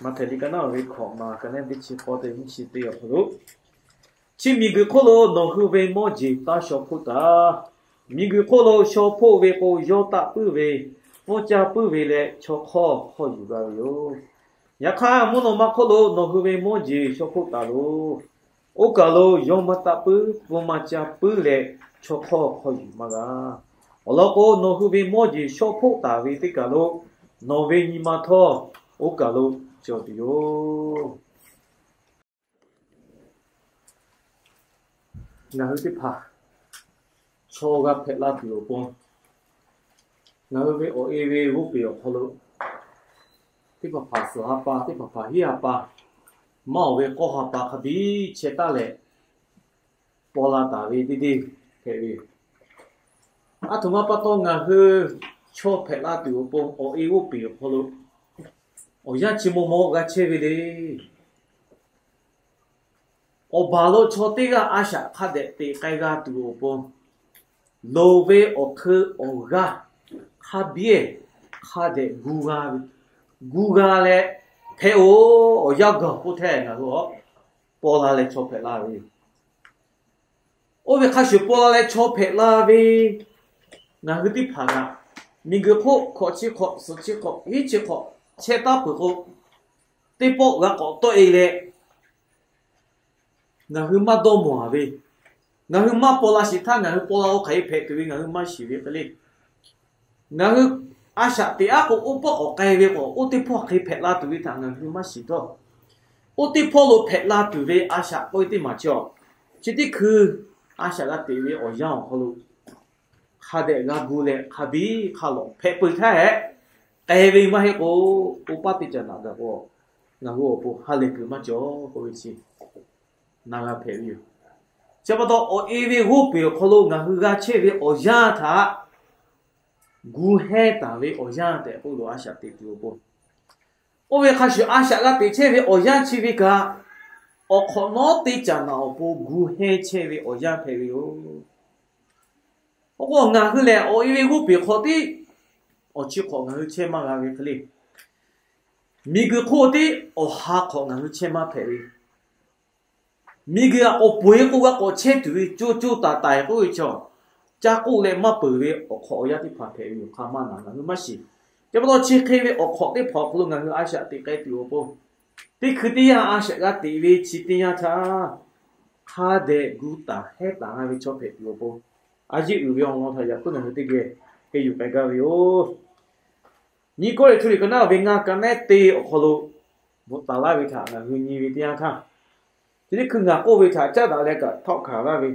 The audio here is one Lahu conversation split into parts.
Maꞈhtehˍ liꞈ ka naˉ ve hkawꞈ ma, ka naˉ teˇ chi k'awˇ teˇ nyiˇ chi teˇ awˬ hk'aw lo, chi miˬguiˬ hk'oˆ lo nawˬ hui ve mawˇ jeˬ taˇ shaw hpoˆ taˍ. Miˬguiˬ hk'oˆ lo shaw hpoˆ ve k'o, yawˇ taˆ puiˉ ve, pfuhˇ caˇ puiˉ ve leh chaw hk'awˇ hk'awˇ yuˬ g'a ve yoˬ. Yaꞈ hk'aˇ, mvuhˇ naw ma hk'oˆ lo nawˬ hui ve mawˇ jeˬ shaw hpoˆ taˍ loˬ. Oˇ kaˬ lo yawˇ maˇ taˆ puiˉ, pfuhˇ maˇ caˇ puiˉ leh, chaw hk'awˇ hk'awˇ yuˬ maˇ g'a. Awˬ lawn k'o, nawˬ hui ve mawˇ jeˬ shaw hpoˆ taˍ ve teˇ kaˬ lo nawˬ ve nyi ma htawˇ oˇ kaˬ lo cawˬ tuˬ yoˬ. Ngaˬ hui teˇ hpaˍ chaw g'a hpehꞈ la tuˬ awˬ pon, ngaˬ hui ve awˬ e ve g'oˇ peˬ awˬ hk'aw lo teˇ hpaˍ hpaˍ suhˍ ha pa, teˇ hpaˍ hpaˍ hiˉ ha pa, maˇ oˬ ve k'awˇ ha pa hk'a biˇ chehˇ taˉ leh, paw la taˍ ve teˇ deˇ hpehꞈ ve yoˬ. Aˬ htoꞈ ma pa taw ngaˬ hui chaw hpehꞈ la tuˬ awˬ pon awˬ e g'oˇ peˬ awˬ hk'aw lo awˬ yanˇ chi maw maw g'a chehˇ ve le. Awˬ baˬ lo chaw teˇ g'aˇ a shaꞈ hk'a dehꞈ teꞈ k'ai g'a tuˬ awˬ pon, loˍ ve awˬ hk'eu awˬ g'aˇ hk'a biˇ hk'a dehꞈ gu g'a ve, gu g'a leh hpehꞈ-oˬ, awˬ yanˇ gaˬ k'oˆ hteˇ ngaˬ hui paw la leh chaw hpehꞈ la ve yoˬ. Oˇ ve hk'a shuˍ paw la leh chaw hpehꞈ la ve ngaˬ hui teˇ hpaˍ kaꞈ, miˬguiˬ hk'oˆ hkawꞈ chi hk'awꞈ, suhˍ chi hk'awꞈ, hiˉ chi hk'awꞈ chehˇ taˉ peuˬ k'o, teˇ pawˆ g'a k'awꞈ tawˆ e leh, ngaˬ hui maˇ dawˇ mawˬ-a ve, ngaˬ hui maˇ paw la shiˍ htaˇ ngaˬ hui paw la k'o hk'aˬ hk'e hpehꞈ tuˬ ve ngaˬ hui maˇ shiˍ ve hk'e le. Ngaˬ hui a shaꞈ teꞈ aˉ k'o, oˇ pawˆ k'awꞈ k'ai ve k'o, oˇ teˇ hpawˇ hk'e hpehꞈ la tuˬ ve htaꞈ ngaˬ hui maˇ shiˍ htawˇ, oˇ teˇ hpawˇ lo hpehꞈ la tuˬ ve a shaꞈ k'oˆ ve teˇ maˬ chi awˬ, chi teˇ hkui a shaꞈ g'a teꞈ ve awˬ yanˇ awˬ hk'aw lo hk'a dehꞈ g'a gu leh hk'a biˇ hk'a lawꞈ hpehꞈ peuˬ htaˇ hehꞈ, k'ai ve maˇ heˆ k'o, oˇ paˆ teˇ caꞈ naꞈ gaˬ k'o, ngaˬ hui awˬ pon ha lehˬ kuiˬ maˇ cawˬ k'oˆ ve chi na g'a hpehꞈ ve yoˬ. Chi pa taw awˬ e ve g'oˇ peˬ awˬ hk'aw lo ngaˬ hui g'a chehˇ ve awˬ yanˇ htaꞈ gu hehnˇ taˍ ve awˬ yanˇ tehꞈ k'oˆ lo a shaꞈ teꞈ tuˬ awˬ pon, oˇ ve hk'a shuˍ a shaꞈ g'a teꞈ chehˇ ve awˬ yanˇ chi ve kaꞈ, awˬ hk'awꞈ nawˉ teˇ caꞈ naꞈ awˬ pon gu hehnˇ chehˇ ve awˬ yanˇ hpehꞈ ve yoˬ. Oˇ k'o ngaˬ hui lehˬ awˬ e ve g'oˇ peˬ hk'awꞈ tiˉ awˬ chi hk'awꞈ ngaˬ hui chehˇ maˇ g'a ve hk'e le. Miˬguiˬ hk'oˆ tiˉ awˬ ha hk'awꞈ ngaˬ hui chehˇ maˇ hpehꞈ ve. Miˬguiˬ aꞈ k'awꞈ peuˬ-e k'o g'a k'awꞈ chehˇ tuˬ ve co co taiˍ taiˍ k'oˆ ve chaw, caˇ k'oˆ leh maˇ peuˬ ve awˬ hk'awꞈ awˬ yanˇ teˇ hpaˍ hpehꞈ ve yoˬ. Hk'a maˇ naˍ ngaˬ hui maˇ shiˍ. Chi pa taw chi hk'e ve awˬ hk'awꞈ teˇ hpaˍ awˬ hk'aw lo ngaˬ hui a shaꞈ teꞈ k'ai tuˬ awˬ pon, teˇ hkui teˇ yanˇ a shaꞈ g'a teꞈ ve chi teˇ yanˇ htaˇ, hk'a dehꞈ gu taˍ hehnˇ taˍ g'a ve chaw hpehꞈ tuˬ awˬ pon, a yeˇ uiˍ ve awˬ lawn htaꞈ yaꞈ puiˉ ngaˬ hui teˇ geh hk'e yuˬ k'ai gaˇ ve yoˬ. Nyiˇ Kawˇrenˍhtuˆ liꞈ ka naˉ ve ngaˇ ka nehˉ teˇ awˬ hk'aw lo bvuhꞈ taˍ laˇ ve htaꞈ ngaˬ hui nyi ve teˇ yanˇ htaˇ, chi teˇ hkui ngaˬ k'oˆ ve htaꞈ caˉ daꞈ leh kaꞈ htawˆ hkanˍ laˇ ve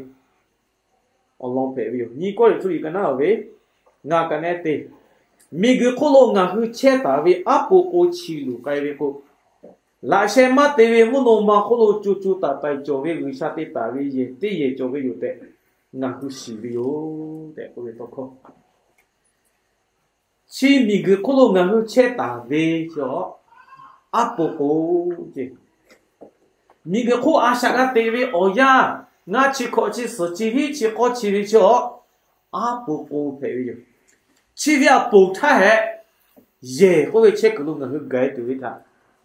awˬ lawn hpehꞈ ve yoˬ. Nyiˇ Kawˇrenˍhtuˆ liꞈ ka naˉ ve ngaˇ ka nehˉ teˇ, miˬguiˬ hk'oˆ lo ngaˬ hui chehˇ taˍ ve aˉ po k'o chi luˬ k'ai ve k'o, laꞈ sheh maˇ te ve mvuhˇ naw ma hk'oˆ lo co co taiˍ taiˍ cawˬ ve G'uiˬsha te taˍ ve yehˬ teˇ yehˬ cawˬ ve yoˬ tehꞈ ngaˬ hui shiˍ ve yoˬ tehꞈ k'oˆ ve tawˇ hkawˇ. Chi miˬguiˬ hk'oˆ lo ngaˬ hui chehˇ taˍ ve chi a, aˉ po k'o ce, miˬguiˬ hk'oˆ a shaꞈ g'a teꞈ ve awˬ yanˇ, ngaˇ chi hkawꞈ chi suhˍ chi hiˉ chi k'awˇ chi ve chi a, aˉ po k'o hpehꞈ ve yoˬ. Chi ve aˉ poˍ htaˇ hehꞈ, yehˬ k'oˆ ve chehˇ kuiˬ lo ngaˬ hui gaˬ e tuˬ ve htaꞈ,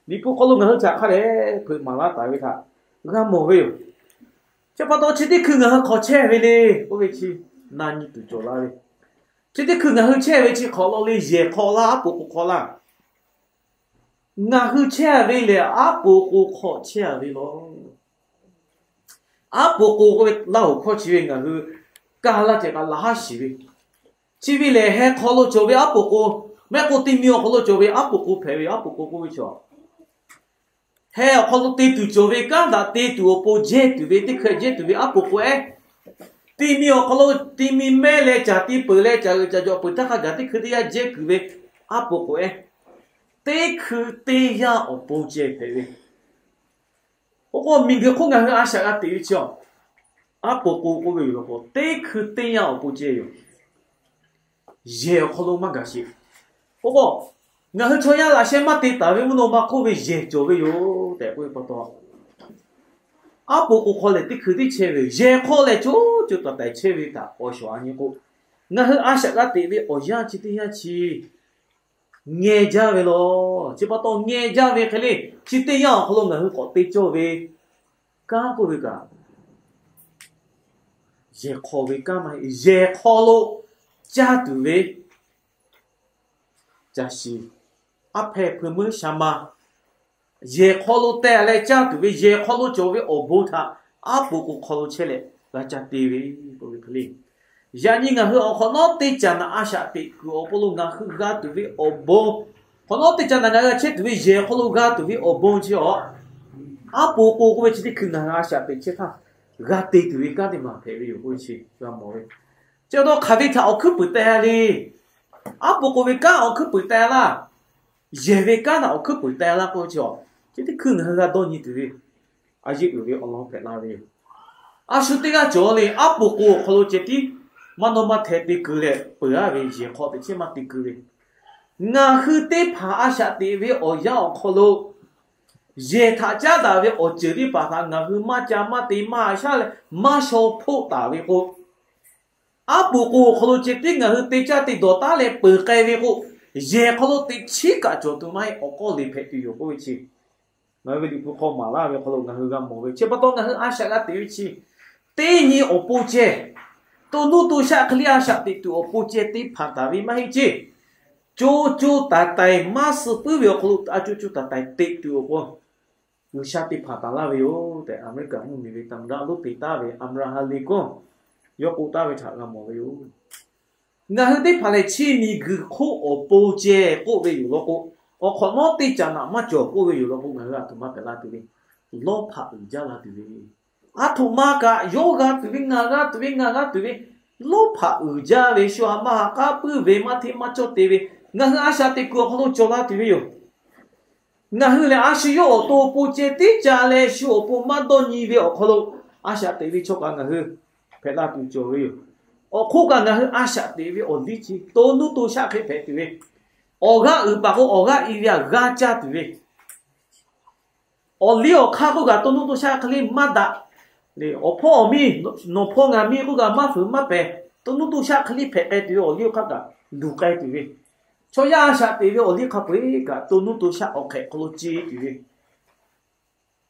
Liꞈ hpu hk'aw lo ngaˬ hui htaꞈ hk'a dehꞈ hpeuꞈ maˍ laˇ taˍ ve htaꞈ g'a mawˬ ve yoˬ. Chi pa taw chi teˇ hkui ngaˬ hui hk'awꞈ chehˇ ve le k'oˆ ve chi na nyi tuˬ cawˬ la ve. Chi teˇ hkui ngaˬ hui chehˇ ve chi hk'awꞈ law le, yehˬ hk'aw laˇ, aˉ po k'o hk'aw laˇ. Ngaˬ hui chehˇ ve lehˬ, aˉ po k'o hk'awꞈ chehˇ ve law. Aˉ po k'o k'oˆ ve Laˇ huˍ hkawˇ chi ve ngaˬ hui kaˇ laˇ ceh kaꞈ laꞈ haˉ shiˍ ve. Chi ve lehˬ, heh hk'aw lo cawˬ ve aˉ po k'o, mehˆ k'o te mi awˬ hk'aw lo cawˬ ve aˉ po k'o hpehꞈ ve, aˉ po k'o k'oˆ ve chaw, heh awˬ hk'aw lo te tuˬ cawˬ ve kanˉ daꞈ te tuˬ awˬ pon jehˇ tuˬ ve teˇ hkui jehˇ tuˬ ve aˉ po k'o ehˉ, te mi awˬ hk'aw lo te mi mehˇ leh caˬ te peuˬ leh caˬ uiˍ caˬ jawꞈ peuˬ htaˇ hk'a gaˬ teˇ hkui teˇ yanˇ jehˇ kuiˬ ve aˉ po k'o ehˉ, teˇ hkui teˇ yanˇ awˬ pon ceh hpehꞈ ve. Oˇ k'o miˬguiˬ hk'oˆ ngaˬ hui a shaꞈ g'a teꞈ ve chi a, aˉ po k'o k'oˆ ve yoˬ law k'o, teˇ hkui teˇ yanˇ awˬ pon ceh yoˬ. Yehˬ awˬ hk'aw lo maˇ gaˬ sheˍ. Oˇ k'o, ngaˬ hui chaw yaˇ laꞈ sheh maˇ te taˍ ve mvuhˇ naw ma hk'oˆ ve yehˬ cawˬ ve yoˬ tehꞈ k'oˆ ve pa taw, aˉ po k'o hk'aw lehˬ teˇ hkui teˇ chehˇ ve yoˬ. Yehˬ hk'aw lehˬ co co taiˍ taiˍ chehˇ ve htaꞈ awˬ shawˍ a nyi k'o, ngaˬ hui a shaꞈ g'a teꞈ ve awˬ yanˇ chi teˇ yanˇ chi ngeh jaˇ ve law. Chi pa taw ngeh jaˇ ve hk'e le, chi teˇ yanˇ awˬ hk'aw lo ngaˬ hui k'awꞈ te cawˇ ve kanˉ k'oˆ ve kaꞈ, yehˬ hk'aw ve kanˉ maˇ heˆ. Yehˬ hk'aw lo caˇ tuˬ ve caˬ shiˍ, aˉ hpehˇ hpui meuˇ sha ma, yehˬ hk'aw lo teh leh caˇ tuˬ ve, yehˬ hk'aw lo cawˬ ve awˬ bon htaꞈ aˉ po k'o hk'aw lo chehˇ leh g'a ca te ve k'oˆ ve hk'e le. Yaꞈ nyi ngaˬ hui awˬ hk'awꞈ nawˉ teˇ caꞈ naꞈ a shaꞈ teꞈ kuiˬ awˬ pon lo ngaˬ hui g'a tuˬ ve awˬ bon, hk'awꞈ nawˉ teˇ caꞈ naꞈ ngaˬ hui g'a chehˇ tuˬ ve yehˬ hk'aw lo g'a tuˬ ve awˬ bon chi awˬ, aˉ po k'o k'oˆ ve chi teˇ hkui ngaˬ hui a shaꞈ teꞈ chehˇ htaˇ g'a te tuˬ ve kanˉ teˇ maˬ hpehꞈ ve yoˬ k'oˆ ve chi g'a mawˬ ve. Chi pa taw hk'aˬ ve htaꞈ awˬ hkuiˉ puiˍ teh le. Aˉ po k'o ve kanˉ awˬ hkuiˉ puiˍ teh laˇ. Yehˬ ve kanˉ htaꞈ awˬ hkuiˉ puiˍ teh laˇ k'oˆ ve chi awˬ, chi teˇ hkui ngaˬ hui g'a dawˇ nyi tuˬ ve, a yeˇ uiˍ ve awˬ lawn hpehꞈ la ve yoˬ. A shu teˇ g'aˇ cawˬ le, aˉ po k'o awˬ hk'aw lo ceh tiˉ maˇ nawˇ maˇ hteh te keu leh peuˬ-a ve, yehˬ hk'aw teꞈ chehˇ maˇ te keu ve, ngaˬ hui teˇ hpaˍ a shaꞈ teꞈ ve awˬ yanˇ awˬ hk'aw lo yehˬ htaꞈ caˉ daꞈ ve awˬ ceuˬ teˇ hpaˍ htaꞈ ngaˬ hui maˇ ca maˇ te maˇ shaˉ leh maˇ shaw hpoˆ taˍ ve k'o, aˉ po k'o awˬ hk'aw lo ceh tiˉ ngaˬ hui te caˇ te dawˬ taˉ leh peuˬ k'ai ve k'o, yehˬ hk'aw lo teꞈ chiˉ kaꞈ cawˬ tuˬ maˇ heˆ, awˬ k'awˇ liꞈ hpehꞈ tuˬ yoˬ k'oˆ ve chi, ngaˬ hui ve Liꞈ hpu hk'aw maˍ laˇ ve hk'aw lo ngaˬ hui g'a mawˬ ve. Chi pa taw ngaˬ hui a shaꞈ g'a teꞈ ve chi, teˇ nyi awˬ pon ceh, to nuˇ to shaˆ hk'e le a shaꞈ teꞈ tuˬ awˬ pon ceh te hpanˍ taˍ ve maˇ heˆ ceˇ. Co co taiˍ taiˍ maˇ suh puiˉ ve awˬ hk'aw lo a co co taiˍ taiˍ teꞈ tuˬ awˬ pon G'uiˬsha te hpanˍ taˍ laˇ ve yoˬ tehꞈ, Aˍmeˍriˆkaꞈ mvuhˇmiˬ ve သမ္မတ lonˉ te taˍ ve Abraham Lincoln yawˇ k'oˆ taˍ ve htaꞈ g'a mawˬ ve yoˬ. Ngaˬ hui teˇ hpaˍ lehˬ, chi miˬguiˬ hk'oˆ awˬ pon ceh k'oˆ ve yoˬ law k'o, awˬ hk'awꞈ nawˉ teˇ caꞈ naꞈ maˇ cawˬ k'oˆ ve yoˬ law k'o, ngaˬ hui a htoꞈ ma hpehꞈ la tuˬ ve, lawˇ hpaꞈ uiˍ jaˇ la tuˬ ve, a htoꞈ ma kaꞈ yawˇ g'a tuˬ ve, ngaˬ g'a tuˬ ve, ngaˬ g'a tuˬ ve, lawˇ hpaꞈ uiˍ jaˇ ve, shu ha maˇ ha k'aˉ puiˉ ve, maˇ hteˇ maˇ cawˇ te ve, ngaˬ hui a shaꞈ teꞈ kuiˬ awˬ hk'aw lo cawˬ la tuˬ ve yoˬ. Ngaˬ hui lehˬ, a shu yawˇ awˬ to awˬ pon ceh teˇ ca leh shu awˬ pon maˇ dawˇ nyi ve awˬ hk'aw lo a shaꞈ teꞈ ve chaw kaꞈ ngaˬ hui hpehꞈ la tuˬ cawˬ ve yoˬ. Awˬ hk'oˆ kaꞈ ngaˬ hui a shaꞈ teꞈ ve awˬ liˇ chi to nuˇ to shaˆ hk'e hpehꞈ tuˬ ve, awˬ g'aˇ uiˍ paˍ k'o awˬ g'aˇ i ve htaꞈ g'a caˇ tuˬ ve, awˬ liˇ awˬ hk'aˇ k'oˆ kaꞈ to nuˇ to shaˆ hk'e le maˇ daꞈ. Awˬ hpawˇ awˬ miˇ, nawˬ hpawˇ ngaˬ miˇ k'oˆ kaꞈ maˇ fuiˍ maˇ pehˍ, to nuˇ to shaˆ hk'e le hpehꞈ k'ai tuˬ ve, awˬ liˇ awˬ hk'aˇ kaꞈ luˬ k'ai tuˬ ve, chaw yaˇ a shaꞈ teꞈ ve awˬ liˇ hk'a peu-eˬ kaꞈ to nuˇ to shaˆ awˬ hk'ehꞈ hk'aw lo ce tuˬ ve,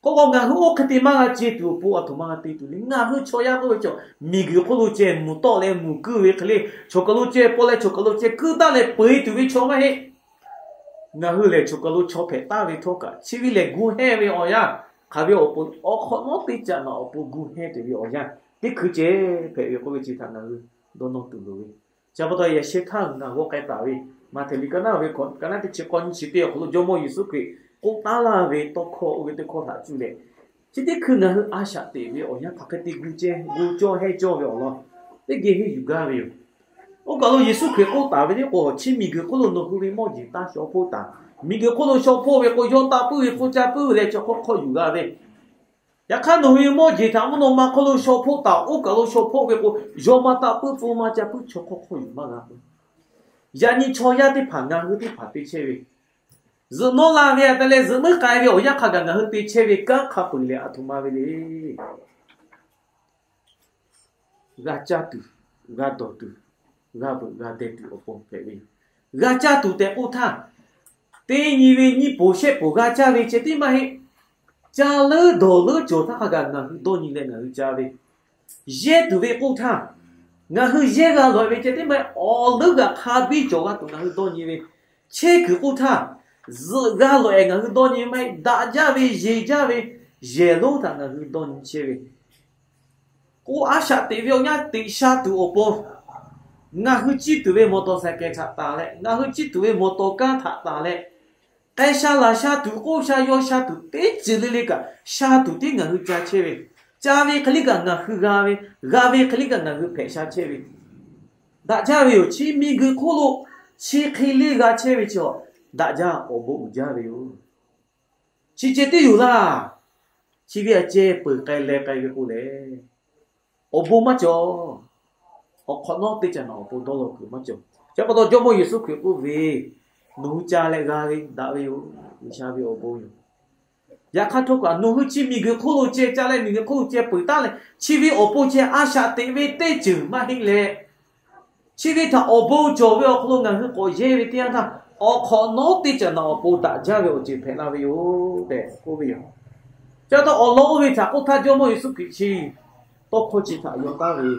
k'o k'o ngaˬ hui oˇ hk'e te maˇ g'a ce tuˬ awˬ pon a htoꞈ ma g'a te tuˬ le. Ngaˬ hui chaw yaˇ k'oˆ ve cawˬ, miˬguiˬ hk'oˆ lo ceh mvuhˬ tawˆ leh mvuhˬ kuiˇ ve hk'e le, choˬ kaˬ lo ceh paw leh choˬ kaˬ lo ceh kuiˇ taˍ leh peu-eˬ tuˬ ve chaw maˇ heˆ. Ngaˬ hui lehˬ, choˬ kaˬ lo chaw hpehꞈ taˍ ve htawˇ kaꞈ, chi ve lehˬ gu hehnˇ ve awˬ yanˇ, hk'aˬ ve awˬ pon awˬ hk'awꞈ nawˉ teˇ caꞈ naꞈ awˬ pon gu hehnˇ tuˬ ve awˬ yanˇ, teˇ hkui ceh hpehꞈ ve k'oˆ ve chi htaꞈ ngaˬ hui dawˇ nawˇ tuˬ loˍ ve. Chi pa taw yaꞈ sheh htaˇ ngaˬ g'aw k'ai taˍ ve, Maꞈhtehˍ liꞈ ka naˉ ve ka naˉ teˇ chi k'awˇ nyiˇ chi teˇ awˬ hk'aw lo Jawˇmawˇ Yeˍsuˆ Hkriꞈ k'oˆ taˉ laˇ ve tawˇ hkawˇ oˇ ve teˇ hkawˇ htaꞈ cuˇ leh, chi teˇ hkui ngaˬ hui a shaꞈ teꞈ ve awˬ yanˇ hk'aˬ hk'e te gu ceh gu cawˇ hehnˇ cawˇ ve awˬ lawn teˇ geh henˇ yuˬ gaˇ ve yoˬ. Oˇ kaˬ lo Yeˍsuˆ Hkriꞈ k'oˆ taˍ ve teˇ k'o, chi miˬguiˬ hk'oˆ lo nawˬ hui ve mawˇ jeˬ taˇ shaw hpoˆ taˍ. Miˬguiˬ hk'oˆ lo shaw hpoˆ ve k'o, yawˇ taˇ puiˉ ve hpu ca puiˉ ve leh chaw hk'awˇ hk'awˇ yuˬ g'a ve. Yaꞈ hk'aˇ nawˬ hui ve mawˇ jeˬ htaꞈ mvuhˇ naw ma hk'oˆ lo shaw hpoˆ taˍ. Oˇ kaˬ lo shaw hpoˆ ve k'o, yawˇ maˇ taˇ puiˉ, pfuhˇ maˇ ca puiˉ, chaw hk'awˇ hk'awˇ yuˬ maˇ g'a ve. Yaꞈ nyi chaw yaˇ teˇ hpaˍ ngaˬ hui teˇ hpaˍ te chehˇ ve, zuhꞈ nawˉ la ve htaꞈ leh zuhꞈ muiˉ k'ai ve awˬ yanˇ hk'a gaˬ ngaˬ hui te chehˇ ve kanˉ hk'a peu-eˬ lehˬ a htoꞈ ma ve le. G'a caˇ tuˬ, g'a dawˬ tuˬ, g'a veuꞈ g'a deh tuˬ awˬ pon hpehꞈ ve yoˬ. G'a caˇ tuˬ tehꞈ k'oˆ htaˇ, teˇ nyi ve nyiˇ poˬ shehˆ poˬ g'a caˇ ve ceh tiˉ maˇ heˆ. Ca leuˉ dawˬ leuˉ cawˬ htaˇ hk'a gaˬ ngaˬ hui dawˇ nyi leh ngaˬ hui ca ve. Yehˇ tuˬ ve k'oˆ htaˇ, ngaˬ hui yehˇ g'a lawˬ ve ceh tiˉ maˇ heˆ. Awˬ leuˉ g'aꞈ hk'a biˇ cawˬ g'a tuˬ ngaˬ hui dawˇ nyi ve. Chehˇ kuiˬ k'oˆ htaˇ, zuhꞈ g'a lawˬ-ehˍ ngaˬ hui dawˇ nyi maˇ heˆ. Daꞈ jaˇ ve, yeˬ jaˇ ve, yehˬ lonˉ htaꞈ ngaˬ hui dawˇ nyi chehˇ ve k'o, a shaꞈ teꞈ ve awˬ yanˇ teꞈ sha tuˬ awˬ pon, ngaˬ hui ciˇ tuˬ ve มอเตอร์ไซค์ htaꞈ taˍ leh, ngaˬ hui ciˇ tuˬ ve มอเตอร์ไซค์ kanˉ htaꞈ taˍ leh, k'ai sha laˬ sha tuˬ, k'oˆ sha yaw sha tuˬ, teˇ ceuˬ le le kaꞈ sha tuˬ tiˉ ngaˬ hui ca chehˇ ve, ca ve hk'e le kaꞈ ngaˬ hui g'a ve, g'a ve hk'e le kaꞈ ngaˬ hui hpehꞈ sha chehˇ ve, daꞈ jaˇ ve yoˬ. Chi miˬguiˬ hk'oˆ lo chi hk'e le g'a chehˇ ve chi, daꞈ jaˇ awˬ bon uiˍ jaˇ ve yoˬ. Chi ceh tiˉ yoˬ laˇ. Chi ve aꞈ ceh peuˬ k'ai leh k'ai ve k'o lehˬ, awˬ bon maˇ cawˬ. Awˬ hk'awꞈ nawˉ teˇ caꞈ naꞈ awˬ pon dawˇ law kuiˬ maˇ cawˬ. Chi pa taw Jawˇmawˇ Yeˍsuˆ Hkriꞈ k'oˆ ve, nawˬ hui ca leh g'a ve daꞈ ve yoˬ. G'uiˬsha ve awˬ bon yoˬ. Yaꞈ hk'aˇ htawˇ kaꞈ nawˬ hui chi miˬguiˬ hk'oˆ lo ceh ca leh miˬguiˬ hk'oˆ lo ceh peuˬ taˉ leh, chi ve awˬ pon ceh a shaꞈ teꞈ ve teˇ ceuˬ maˇ heˆ leh, chi ve htaꞈ awˬ bon cawˬ ve awˬ hk'aw lo ngaˬ hui k'awꞈ yehˇ ve teˇ yanˇ htaˇ, awˬ hk'awꞈ nawˉ teˇ caꞈ naꞈ awˬ pon daꞈ jaˇ ve awˬ ceuˬ hpehꞈ la ve yoˬ tehꞈ k'oˆ ve yoˬ. Chi pa taw awˬ lawn oˇ ve htaꞈ k'oˆ htaˇ, Jawˇmawˇ Yeˍsuˆ Hkriꞈ chi tawˇ hkawˇ chi htaꞈ yaw taˍ ve,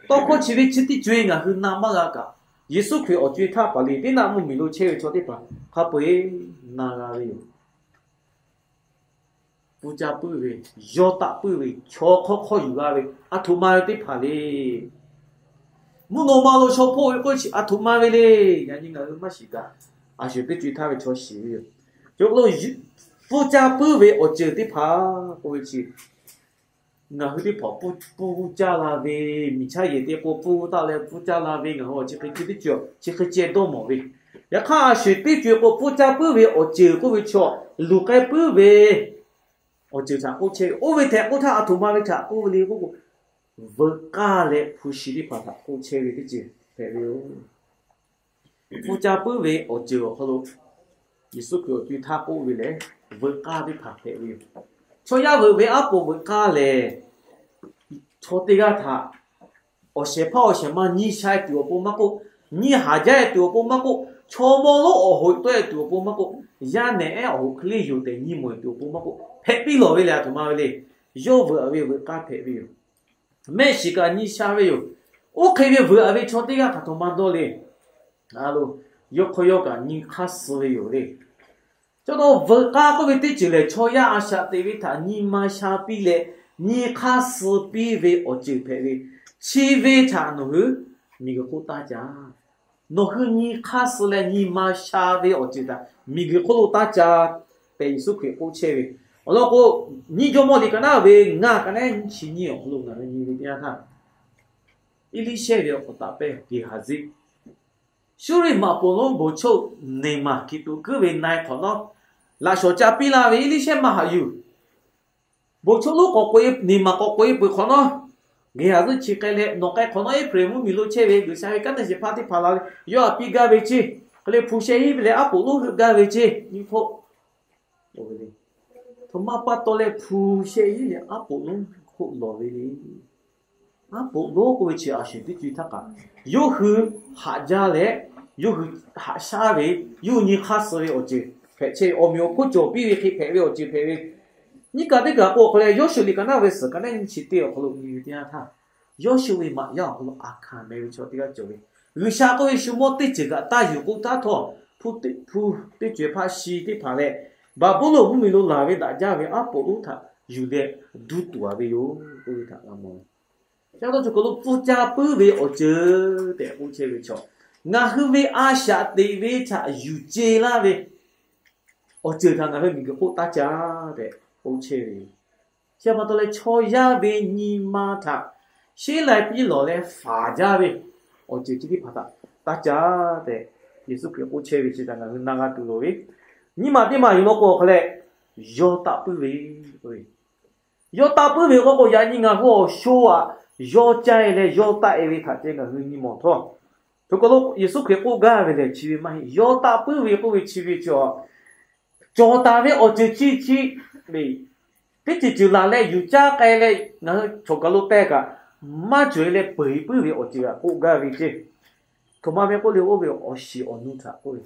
tawˇ hkawˇ chi ve chi teˇ co-e ngaˬ hui na maˇ g'a kaꞈ, Yeˍsuˆ Hkriꞈ awˬ co-e htaˇ paˍ le teˇ naˆ mvuhˇ miˬ lo chehˇ ve chaw teˇ hpaˍ hk'a peu-eˬ na g'a ve yoˬ. Pfuhˇ caˇ puiˉ ve, yaw taˆ puiˉ ve, chaw hk'awˇ hk'awˇ yuˬ g'a ve, aˬ htoꞈ ma ve teˇ hpaˍ le. Mvuhˇ naw ma lo shaw hpoˆ ve k'oˆ ve chi aˬ htoꞈ ma ve le. Yaꞈ nyi ngaˬ hui maˇ shiˍ kaꞈ, a shuˍ teˇ co-e htaˇ ve chaw shiˍ ve yoˬ. Chi k'o, pfuhˇ caˇ puiˉ ve awˬ ceuˬ teˇ hpaˍ k'oˆ ve chi, ngaˬ hui teˇ hpaˍ pfuhˇ caˇ la ve, miˬ chaˇ yehˬ te k'o pfuhˇ taˆ leh pfuhˇ caˇ la ve, ngaˬ hui chi hk'e ceh teˇ ceuˬ chi hk'e ceh dawˇ mawˬ ve. Yaꞈ hk'aˇ, a shuˍ teˇ co-e k'o pfuhˇ caˇ puiˉ ve awˬ ceuˬ k'oˆ ve chaw, luˬ k'ai puiˉ ve awˬ ceuˬ htaꞈ k'oˆ chehˇ ve. Oˇ ve tehꞈ k'oˆ htaˇ, aˬ htoꞈ ma ve htaꞈ k'oˆ ve le k'oˆ k'o, veuꞈ k'aˇ leh hpu shi teˇ hpaˍ htaꞈ k'oˆ chehˇ ve teˇ ceuˬ hpehꞈ ve yoˬ. Pfuhˇ caˇ puiˉ ve awˬ ceuˬ awˬ hk'aw lo Yeˍsuˆ Hkriꞈ awˬ co-e htaˇ k'oˆ ve lehˬ, veuꞈ k'aˇ teˇ hpaˍ hpehꞈ ve yoˬ. Chaw yaˇ veuꞈ ve aˉ poꞈ veuꞈ k'aˇ lehˬ, chaw teˇ g'aˇ htaꞈ awˬ shehˍ hpaˇ awˬ shehˍ ma nyi sha-e tuˬ awˬ pon maˇ k'oˆ, nyi haˍ jaˇ-e tuˬ awˬ pon maˇ k'oˆ, chaw mawˇ lonˉ awˬ hoꞈ tawˆ-e tuˬ awˬ pon maˇ k'oˆ, yaˇ nehˬ ehˉ awˬ hoꞈ hk'e le yoˬ tehꞈ nyi mawˬ-e tuˬ awˬ pon maˇ k'oˆ, hpehꞈ piˇ lawˬ ve lehˬ, aˬ htoꞈ ma ve le. Yawˇ veuꞈ-a ve veuꞈ k'aˇ hpehꞈ ve yoˬ. Mehˆ shiˍ kaꞈ nyi sha ve yoˬ. Oˇ hk'e ve veuꞈ-a ve chaw teˇ g'aˇ htaꞈ aˬ htoꞈ ma dawˇ le. A lo, yawˇ hk'aw yawˇ kaꞈ nyi hk'aˇ suh ve yoˬ le. Chi pa taw veuꞈ k'aˇ k'oˆ ve teˇ ceuˬ lehˬ, chaw yaˇ a shaꞈ teꞈ ve htaꞈ nyi ma sha piˇ leh, nyi hk'aˇ suh piˇ ve awˬ ceuˬ hpehꞈ ve, chi ve htaꞈ nawˬ hui miˬguiˬ hk'oˆ taˇ caˇ. Nawˬ hui nyi hk'aˇ suh leh nyi ma sha ve awˬ ceuˬ htaꞈ miˬguiˬ hk'oˆ lo taˇ caˇ tehꞈ Yeˍsuˆ Hkriꞈ k'oˆ chehˇ ve. Awˬ lawn k'o, nyiˇ Jawˇmawˇ liꞈ ka naˉ ve ngaˬ ka naˉ nyi chi nyiˇ awˬ hk'aw lo ngaˬ hui nyi ve teˇ yanˇ htaˇ, Eˇliˇshehˇ ve awˬ hk'awꞈ taˍ pehˇ Geˍhaˍziˆ, Suˇriˆ maꞈ poˍ lonˉ bon choˆ Neˍmaˬ hkiˬ tuꞈ kuiˉ ve na-e hk'awꞈ nawˉ, laꞈ shawnˍ ca piˇ laˇ ve Eˇliˇshehˇ maˇ haꞈ yuˬ. Bon choˆ lonˉ k'awꞈ k'oꞈ-e, Neˍmaˬ k'awꞈ k'oꞈ-e peuˬ hk'awꞈ nawˉ, Geˍhaˍziˆ chi k'ai leh, nawˬ k'ai hk'awꞈ nawˉ Eˇhpaˍreˍhmonˉ miˬ lo chehˇ ve G'uiˬsha ve kanˉ te shehˍ hpaˇ teˇ hpaˍ la leh, yawˇ htaꞈ piˇ gaˇ ve ceˇ. Hk'e leh hpu sheh hiˉ ve leh aˉ poꞈ lonˉ heuˆ gaˇ ve ceˇ. Nyi hk'oˆ, htoꞈ ma pa taw leh hpu sheh hiˉ leh aˉ poꞈ lonˉ heuˆ lawˬ ve le. Aˉ poꞈ lonˉ k'oˆ ve chi a shuˍ teˇ co-e htaˇ kaꞈ, yawˇ hui haꞈ jaˇ leh, yawˇ hui haꞈ shaˉ ve, yawˇ hui nyi hk'aˇ suh ve awˬ ceuˬ hpehꞈ chehˇ ve, awˬ meꞈ awˬ hponˇ cawˬ piˇ ve hk'e hpehꞈ ve awˬ ceuˬ hpehꞈ ve. Nyiˇ kaꞈ teˇ kaꞈ k'o hk'aw leh, Yawˇshuˆ liꞈ ka naˉ ve suhˍ ka naˉ nyi chi teˇ awˬ hk'aw lo nyi ve teˇ yanˇ htaˇ, Yawˇshuˆ ve maꞈ yaˇ awˬ hk'aw lo Aˍhkaˍnˍ meh ve chaw teˇ g'aˇ cawˬ ve, G'uiˬsha k'oˆ ve shu mawˇ teˇ ceuˬ kaꞈ taˇ yuˬ k'o taˇ htawˇ, hpu teˇ, hpu teˇ co-e hpaˇ shi teˇ hpaˍ leh, Baˍbuˍlonˍ mvuhˇmiˬ lo laˬ ve daꞈ jaˇ ve aˉ poꞈ lonˉ htaꞈ yuˬ leh duˇ tuˬ-a ve yoˬ k'oˆ ve htaꞈ g'a mawˬ. Chi pa taw chaw hk'aw lo pfuhˇ caˇ puiˉ ve awˬ ceuˬ tehꞈ k'oˆ chehˇ ve chaw, ngaˬ hui ve a shaꞈ teꞈ ve htaꞈ yuˬ ce laˇ ve awˬ ceuˬ htaꞈ ngaˬ hui miˬguiˬ hk'oˆ taˇ caˇ tehꞈ k'oˆ chehˇ ve yoˬ. Chi pa taw leh chaw yaˇ ve nyi ma htaꞈ sheˉ lai piˇ lawˬ leh faˍ jaˇ ve awˬ ceuˬ chi teˇ hpaˍ htaꞈ taˇ caˇ tehꞈ Yeˍsuˆ Hkriꞈ k'oˆ chehˇ ve chi htaꞈ ngaˬ hui na g'a tuˬ loˍ ve. Nyiˇ maˬ teˇ maˬ yuˬ law k'o hk'aw leh, yaw taˆ puiˉ ve k'oˆ ve, yaw taˆ puiˉ ve k'oˆ k'o, yaꞈ nyi ngaˬ hui awˬ sho aꞈ yaw ca-e leh yaw taˆ-e ve htaꞈ ceh ngaˬ hui nyi mawˬ htawˇ, chaw hk'aw lo Yeˍsuˆ Hkriꞈ k'oˆ gaˇ ve lehˬ chi ve maˇ heˆ. Yaw taˆ puiˉ ve k'oˆ ve chi ve chi a, cawˬ taˍ ve awˬ ceuˬ chi chi ve, teˇ ceuˬ ceuˬ laˬ leh yuˬ caˇ k'ai leh ngaˬ hui chaw hk'aw lo te kaꞈ, maˇ cawˬ-e leh peu-eˬ puiˉ ve awˬ ceuˬ htaꞈ k'oˆ gaˇ ve ceˇ. Htoꞈ ma ve k'oˆ le, oˇ ve awˬ shiˍ awˬ nu htaꞈ k'oˆ ve.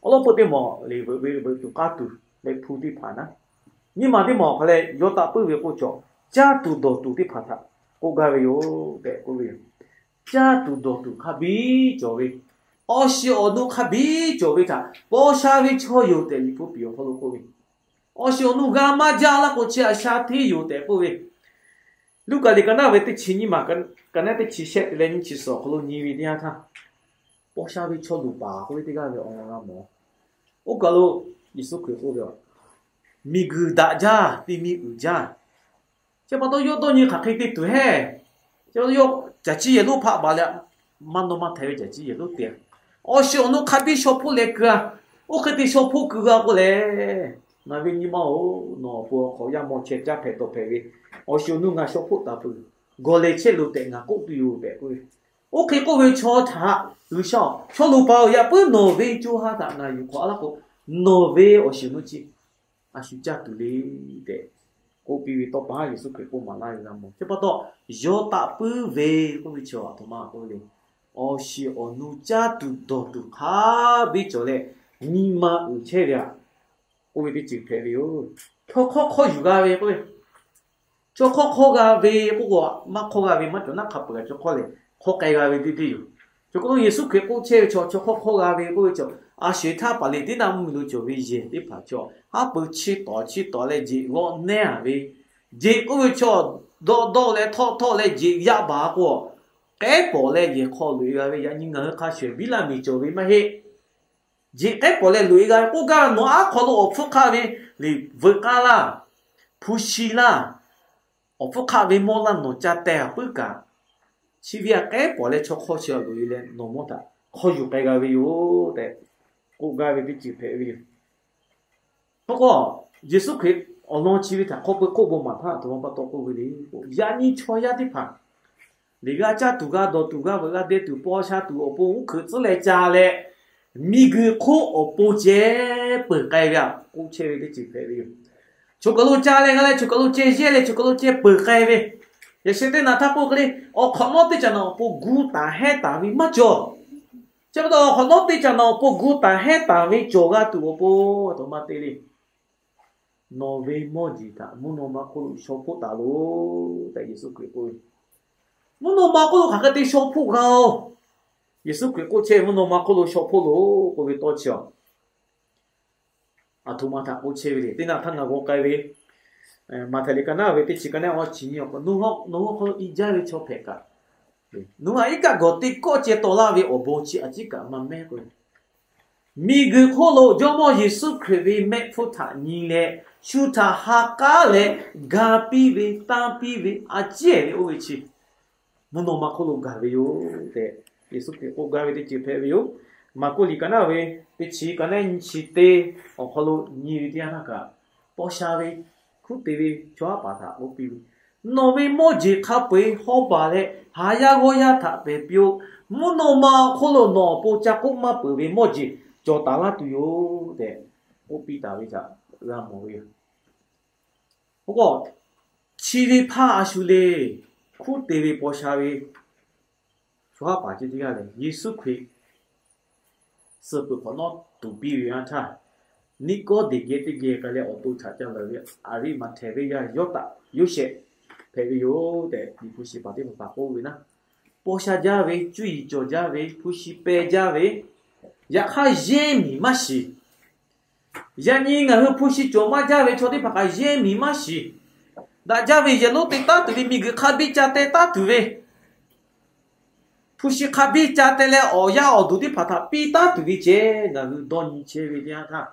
Awˬ lawn peuˬ teˇ mawˬ le, veuꞈ ve veuꞈ tuˬ k'aˇ tuˬ leh hpu teˇ hpaˍ naˉ, nyiˇ maˬ teˇ mawˬ hk'aw leh yaw taˆ puiˉ ve k'oˆ cawˬ, caˇ tuˬ dawˬ tuˬ teˇ hpaˍ htaꞈ k'oˆ gaˇ ve yoˬ tehꞈ k'oˆ ve yoˬ. Caˇ tuˬ dawˬ tuˬ hk'a biˇ cawˬ ve, awˬ shiˍ awˬ nu hk'a biˇ cawˬ ve htaꞈ paw sha ve chaw yoˬ tehꞈ Liꞈ hpu piˍ awˬ hk'aw lo k'oˆ ve, awˬ shiˍ awˬ nu g'a maˇ jaˇ laˇ k'o chi a sha hteˇ yoˬ tehꞈ k'oˆ ve, Luˉkaꞈ liꞈ ka naˉ ve teˇ chi nyiˇ maˬ, ka naˉ teˇ chi shehˆ te leh nyiˇ chi suhˍ awˬ hk'aw lo nyi ve teˇ yanˇ htaˇ, paw sha ve chaw luˬ paˍ k'oˆ ve teˇ g'aˇ ve awˬ lawn g'a mawˬ. Oˇ kaˬ lo Yeˍsuˆ Hkriꞈ k'oˆ ve, miˬguiˬ daꞈ jaˇ, te mi uiˍ jaˇ. Chi pa taw yawˇ dawˇ nyi hk'aˬ hk'e te tuˬ heˆ. Chi pa taw yawˇ caˬ ciˇ yehˬ lonˉ hpaˆ baˬ leh, maˇ nawˇ maˇ htaiˍ ve caˬ ciˇ yehˬ lonˉ te-a. Awˬ shiˍ awˬ nu hk'a biˇ shaw hpoˆ leh keu-a. Oˇ hk'e te shaw hpoˆ keu g'a k'o lehˬ, ngaˬ ve nyi ma-oˬ, nawˬ awˬ pon awˬ hk'awꞈ yaˇ maw chehˇ caˇ hpehꞈ tawˍ hpehꞈ ve, awˬ shiˍ awˬ nu ngaˬ shaw hpoˆ taˍ peuˬ, gawˬ lehˬ chehˇ loˬ tehꞈ ngaˬ k'oˆ tuˬ yoˬ tehꞈ k'oˆ ve. Oˇ hk'e k'oˆ ve chaw htaꞈ G'uiˬsha-oˬ, chaw luˬ paˍ-oˬ, yaꞈ puiˉ nawˬ ve co ha htaꞈ ngaˬ yuˬ hk'awꞈ laˇ k'o, nawˬ ve awˬ shiˍ awˬ nu chi a shu caˇ tuˬ le tehꞈ k'oˆ piˇ ve tawˇ pa haˉ Yeˍsuˆ Hkriꞈ k'oˆ maˍ laˇ ve g'a mawˬ. Chi pa taw, yaw taˆ puiˉ ve k'oˆ ve chi aˬ htoꞈ ma k'oˆ ve le. awˬ shiˍ awˬ nu caˇ tuˬ dawˬ tuˬ hk'a biˇ cawˬ leh, nyi ma uiˍ chehˇ ve aꞈ k'oˆ ve teˇ ceuˬ hpehꞈ ve yoˬ. Chaw hk'awˇ hk'awˇ yuˬ g'a ve k'oˆ ve, chaw hk'awˇ hk'awˇ g'a ve k'oˆ k'o, maˇ hk'awˇ g'a ve maˇ cawˬ naˉ, hk'a peuˬ kaꞈ chaw hk'awˇ lehˬ hk'awˇ k'ai g'a ve teˇ teˇ yoˬ. Chaw kaˬ lo Yeˍsuˆ Hkriꞈ k'oˆ chehˇ ve chaw, chaw hk'awˇ hk'awˇ g'a ve k'oˆ ve chaw, a shehˍ htaˇ paˍ liꞈ teˇ naˆ mvuhˇ miˬ lo cawˬ ve yehˬ teˇ hpaˍ chaw, haˉ pui chiˇ tawˍ chiˇ tawˍ leh jeꞈ g'awˆ nehˉ a ve, jeꞈ k'oˆ ve chaw dawˆ dawˆ leh htawˆ htawˆ leh jeꞈ yaˇ baˬ k'o, k'ehˉ pawˍ leh yehˬ hk'aw loꞈ e g'a ve, yaꞈ nyi ngaˬ hui hk'a shuˍ shuˍ biˇ laˇ miˬ cawˬ ve maˇ heˆ. Jeꞈ k'ehˉ pawˍ leh loꞈ e g'a ve k'oˆ gaˇ ve, nawˬ aˉ hk'aw lo awˬ hpfuhˇ hk'aˆ ve liꞈ veuꞈ k'aˇ laˇ, hpu shi laˇ, awˬ hpfuhˇ hk'aˆ ve mawˇ laˇ nawˬ ca teh a puiˉ kaꞈ, chi ve aꞈ k'ehˉ pawˍ leh chaw hk'awˇ chi a loꞈ e leh nawˬ mawˇ htaꞈ hk'aw yuˬ k'ai g'a ve yoˬ tehꞈ k'oˆ gaˇ ve teˇ ceuˬ hpehꞈ ve yoˬ. K'o k'o, Yeˍsuˆ Hkriꞈ awˬ lawn chi ve htaꞈ hk'aw peu k'oˆ bon maˍ htaˇ, aˬ htoꞈ ma pa taw k'oˆ ve le k'o, yaꞈ nyi chaw yaˇ teˇ hpaˍ liꞈ g'a caˇ tuˬ, g'a dawˬ tuˬ, g'a veuꞈ g'a deh tuˬ, paw sha tuˬ awˬ pon uˉ hkeuꞈ tcuhˉ leh ca leh, miˬ guiˬ hk'oˆ awˬ pon ceh peuˬ k'ai ve aꞈ k'oˆ chehˇ ve teˇ ceuˬ hpehꞈ ve yoˬ. Choˬ kaˬ lo ca leh g'a leh, choˬ kaˬ lo ceh yehˇ leh, choˬ kaˬ lo ceh peuˬ k'ai ve, yaꞈ sheh teˇ naꞈ htaˇ k'oˆ hk'e le, awˬ hk'awꞈ nawˉ teˇ caꞈ naꞈ awˬ pon gu taˍ hehnˇ taˍ ve maˇ cawˬ. Chi pa taw, awˬ hk'awꞈ nawˉ teˇ caꞈ naꞈ awˬ pon gu taˍ hehnˇ taˍ ve cawˬ g'a tuˬ awˬ pon, aˬ htoꞈ ma te le, nawˬ ve mawˇ jeˬ htaꞈ mvuhˇ naw ma hk'oˆ lo shaw hpoˆ taˍ loˬ tehꞈ Yeˍsuˆ Hkriꞈ k'oˆ ve. Mvuhˇ naw ma hk'oˆ lo hk'aˬ hk'e te shaw hpoˆ g'a oˬ? Yeˍsuˆ Hkriꞈ k'oˆ chehˇ, mvuhˇ naw ma hk'oˆ lo shaw hpoˆ loˬ k'oˆ ve tawˇ chi a, aˬ htoꞈ ma htaꞈ k'oˆ chehˇ ve le. Teˇ naˆ htaˇ ngaˬ g'aw k'ai ve, Maꞈhtehˍ liꞈ ka naˉ ve teˇ chi ka naˉ awˬ chi nyi awˬ hk'aw, nawˬ hui hk'aw lo i jaˇ ve chaw hpehꞈ kaꞈ, nawˬ hui aꞈ iˉ kaˆ gawˬ teˇ kawˆ ceh tawˍ laˇ ve awˬ bon chi a ciˉ kaꞈ maˇ mehˉ k'o, miˬ guiˬ hk'oˆ lo Jawˇmawˇ Yeˍsuˆ Hkriꞈ ve mehˆ hpfuhˇ htaꞈ nyi leh, shu htaꞈ ha k'aˉ leh ga piˇ ve, tanˇ piˇ ve, a ciˉ ve oˇ ve chi mvuhˇ naw ma hk'oˆ lo gaˬ ve yoˬ tehꞈ, Yeˍsuˆ Hkriꞈ k'oˆ gaˇ ve teˇ ceuˬ hpehꞈ ve yoˬ. Maˍkuˆ liꞈ ka naˉ ve teˇ chi ka naˉ nyi chi teˇ awˬ hk'aw lo nyi ve teˇ yanˇ htaˇ kaꞈ, paw sha ve hkuˉ te ve chaw haˉ paˍ htaꞈ k'oˆ piˇ ve, nawˬ ve mawˇ jeˬ hk'a peu-eˬ hawˉ baˬ leh haˍ yaˇ g'awˇ yaˇ htaꞈ pehˬ piˇ-oˆ. Mvuhˇ naw ma awˬ hk'oˆ lo nawˬ awˬ pon ca k'oˆ maˇ peuˬ ve mawˇ jeˬ cawˬ taˍ laˇ tuˬ yoˬ tehꞈ k'oˆ piˇ taˍ ve htaꞈ g'a mawˬ ve yoˬ. K'o, chi ve hpaˇ a shu le, hkuˉ te ve paw sha ve chaw haˉ paˍ ceh teˇ g'aˇ lehˬ, Yeˍsuˆ Hkriꞈ suh peuˬ hk'awꞈ nawˉ tuˍ piˇ ve yanˇ htaˇ, Niˆkawˇdeˍ geh teˇ geh k'ai leh awˬ to htaꞈ ca lawˬ ve Aˍriˆmaꞈhtehˍ venˇ yaˇ Yawˇtaꞈ Yoˇsehꞈ hpehꞈ ve yoˬ tehꞈ, liꞈ hpu shi paˍ teˇ hpaˍ hpaˍ k'oˆ ve naˉ, paw sha jaˇ ve, cuˇ yiˍ cawˬ jaˇ ve, hpu shi peh jaˇ ve, yaꞈ hk'aˇ yehˇ miˬ maˇ shiˍ. Yaꞈ nyi ngaˬ hui hpu shi cawˬ maˇ jaˇ ve chaw teˇ hpaˍ kaꞈ yehˇ miˬ maˇ shiˍ. Daꞈ jaˇ ve yehˬ lonˉ te taˉ tuˬ ve, miˬ guiˬ hk'a biˇ ca teh taˉ tuˬ ve, hpu shi hk'a biˇ ca teh leh awˬ yaˇ awˬ duˬ teˇ hpaˍ htaꞈ piˇ taˉ tuˬ ve ceh ngaˬ hui dawˇ nyi chehˇ ve teˇ yanˇ htaˇ,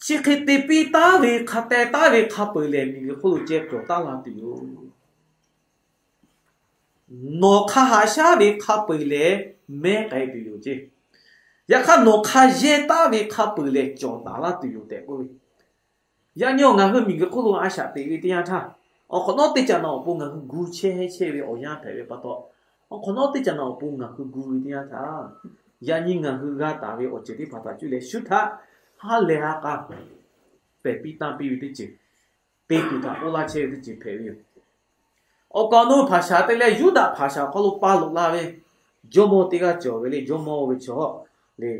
chi hk'e te piˇ taˉ ve hk'a teh taˉ ve hk'a peuˬ lehˬ, miˬ guiˬ hk'oˆ lo ceh cawˬ taˉ la tuˬ yoˬ. Nawˬ hk'a haꞈ shaˉ ve hk'a peu-eˬ lehˬ mehˉ k'ai tuˬ yoˬ ceˇ. Yaꞈ hk'aˇ nawˬ hk'a yehˇ taˉ ve hk'a peu-eˬ lehˬ cawˬ taˍ laˇ tuˬ yoˬ tehꞈ k'oˆ ve. Yaꞈ nyi awˬ ngaˬ hui miˬ guiˬ hk'oˆ lo a shaꞈ teꞈ ve teˇ yanˇ htaˇ, awˬ hk'awꞈ nawˉ teˇ caꞈ naꞈ awˬ pon ngaˬ hui gu chehˇ chehˇ ve awˬ yanˇ hpehꞈ ve pa taw, awˬ hk'awꞈ nawˉ teˇ caꞈ naꞈ awˬ pon ngaˬ hui gu ve teˇ yanˇ htaˇ, yaꞈ nyi ngaˬ hui g'a taˍ ve awˬ ceuˬ teˇ hpaˍ htaꞈ cuˇ leh shu htaꞈ ha lehˬ ha k'a pehˬ piˇ tanˇ piˇ ve teˇ ceuˬ, te tuˬ htaꞈ k'oˆ laˇ chehˇ ve teˇ ceuˬ hpehꞈ ve yoˬ. Awˬ kaˍ awˬ nu hpaˍ shaˍ te leh Yuˇdaꞈ hpaˍ shaˍ awˬ hk'aw lo pa loꞈ la ve jawˇmawˇ teˇ g'aˇ cawˬ ve le. Jawˇmawˇ ve chaw le,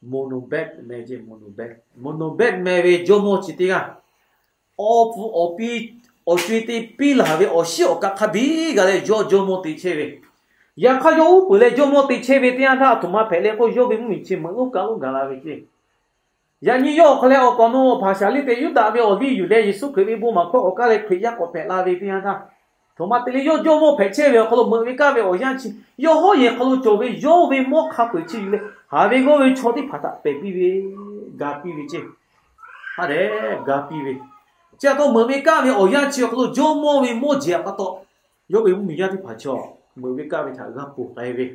Monobet meh ceˇ, Monobet, Monobet meh ve jawˇmawˇ chi teˇ g'aˇ, awˬ pfuhˍ awˬ pi awˬ co-e te piˇ laˬ ve awˬ shiˉ awˬ kaˆ hk'a biˇ g'a leh yawˇ jawˇmawˇ te chehˇ ve. Yaꞈ hk'aˇ yawˇ uˉ peunˍ leh jawˇmawˇ te chehˇ ve teˇ yanˇ htaˇ, aˬ htoꞈ ma hpehꞈ leh k'o, yawˇ ve mvuhˇmiˬ chi meuꞈ lonˉ kaˆ lonˉ gaˬ la ve ceˇ. Yaꞈ nyi yawˇ awˬ hk'aw leh awˬ kaˍ awˬ nu hpaˍ shaˍ liˇ te Yuˇdaꞈ ve awˬ liˇ yuˬ leh Yeˍsuˆ Hkriꞈ ve bon maˍ hkawˇ awˬ kaˇ leh Hkriꞈ yaˇ k'awꞈ hpehꞈ la ve teˇ yanˇ htaˇ, aˬ htoꞈ ma te leh yawˇ jawˇmawˇ hpehꞈ chehˇ ve awˬ hk'aw lo meuꞈ ve kaˆ ve awˬ yanˇ chi, yawˇ hawˉ yehˬ hk'aw lo cawˬ ve yawˇ ve mawˇ hk'a peu-eˬ chi yuˬ leh haˍ ve g'awˇ ve chaw teˇ hpaˍ htaꞈ pehˬ piˇ ve, ga piˇ ve ceˇ. Ha lehˬ ga piˇ ve, chi pa taw meuꞈ ve kaˆ ve awˬ yanˇ chi awˬ hk'aw lo jawˇmawˇ ve mawˇ jeˬ pa taw, yawˇ ve mvuhˇmiˬ yaˇ teˇ hpaˍ chaw meuꞈ ve kaˆ ve htaꞈ g'a ponˬ k'ai ve,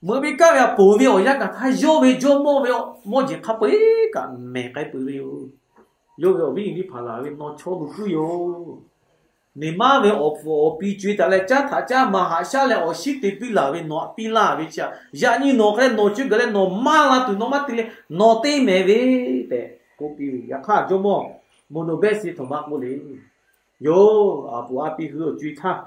meuꞈ ve kaˆ ve htaꞈ ponˬ ve awˬ yanˇ kaꞈ htaˇ, yawˇ ve jawˇmawˇ ve mawˇ jeˬ hk'a peu-eˬ kaꞈ mehˬ k'ai peuˬ ve yoˬ. Yawˇ ve awˬ viˉ awˬ nyi teˇ hpaˍ laˬ ve nawˬ chaw luˬ kuiˬ yoˬ. Neˬ maˇ ve awˬ pfuhˍ awˬ pi co-e taˍ leh caˉ htaꞈ caˉ ma haꞈ shaˉ leh awˬ shiˉ te piˇ laˬ ve nawˬ htaꞈ piˇ laˇ ve chi aꞈ, yaꞈ nyi nawˬ hk'e leh nawˬ co gaˬ leh nawˬ maˇ la tuˬ nawˬ maˇ te leh nawˬ teˇ mehˍ ve tehꞈ k'oˆ piˇ ve. Yaꞈ hk'aˇ jawˇmawˇ Monobet chi htoꞈ ma k'oˆ le, yoˬ, aˬ puˍ a pi hui awˬ co-e htaˇ,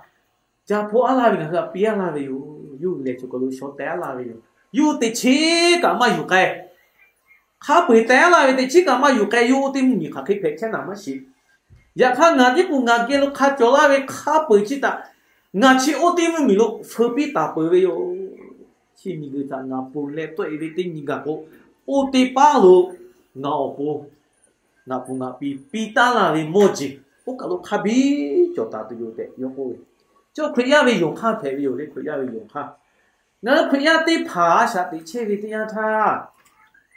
ca hpoˆ aˉ laˇ ve ngaˬ hui htaꞈ piˇ aˉ laˇ ve yoˬ. Yawˇ hui lehˬ chaw kaˬ lo shaw teh aˉ laˇ ve yoˬ. Yawˇ hui teꞈ chiˉ kaꞈ maˇ yuˬ k'ai. Hk'a peu-eˬ teh aˉ laˇ ve teꞈ chiˉ kaꞈ maˇ yuˬ k'ai. Yawˇ oˇ teˇ mvuhˇmiˬ hk'aˬ hk'e hpehꞈ chehˇ naˍ maˇ shiˍ. Yaꞈ hk'aˇ ngaˬ tiˉ k'o ngaˬ geh lo hk'a cawˬ laˇ ve hk'a peu-eˬ chi htaꞈ ngaˬ chi oˇ teˇ mvuhˇmiˬ lo feu piˇ taˍ peuˬ ve yoˬ. Chi miˬguiˬ htaꞈ ngaˬ ponˬ leh tawˆ-e ve teˇ nyi gaˬ k'o, oˇ teˇ paˉ lo ngaˬ awˬ pon ngaˬ ponˬ ngaˬ piˇ piˇ taˉ laˇ ve mawˇ jeˬ oˇ kaˬ lo hk'a biˇ cawˬ taˍ tuˬ yoˬ tehꞈ yawˇ k'oˆ ve. Chi Hkriꞈ yaˇ ve yonˍ hk'aˇ hpehꞈ ve yoˬ le. Hkriꞈ yaˇ ve yonˍ hk'aˇ, ngaˬ hui Hkriꞈ yaˇ teˇ hpaˍ a shaꞈ teꞈ chehˇ ve teˇ yanˇ htaˇ,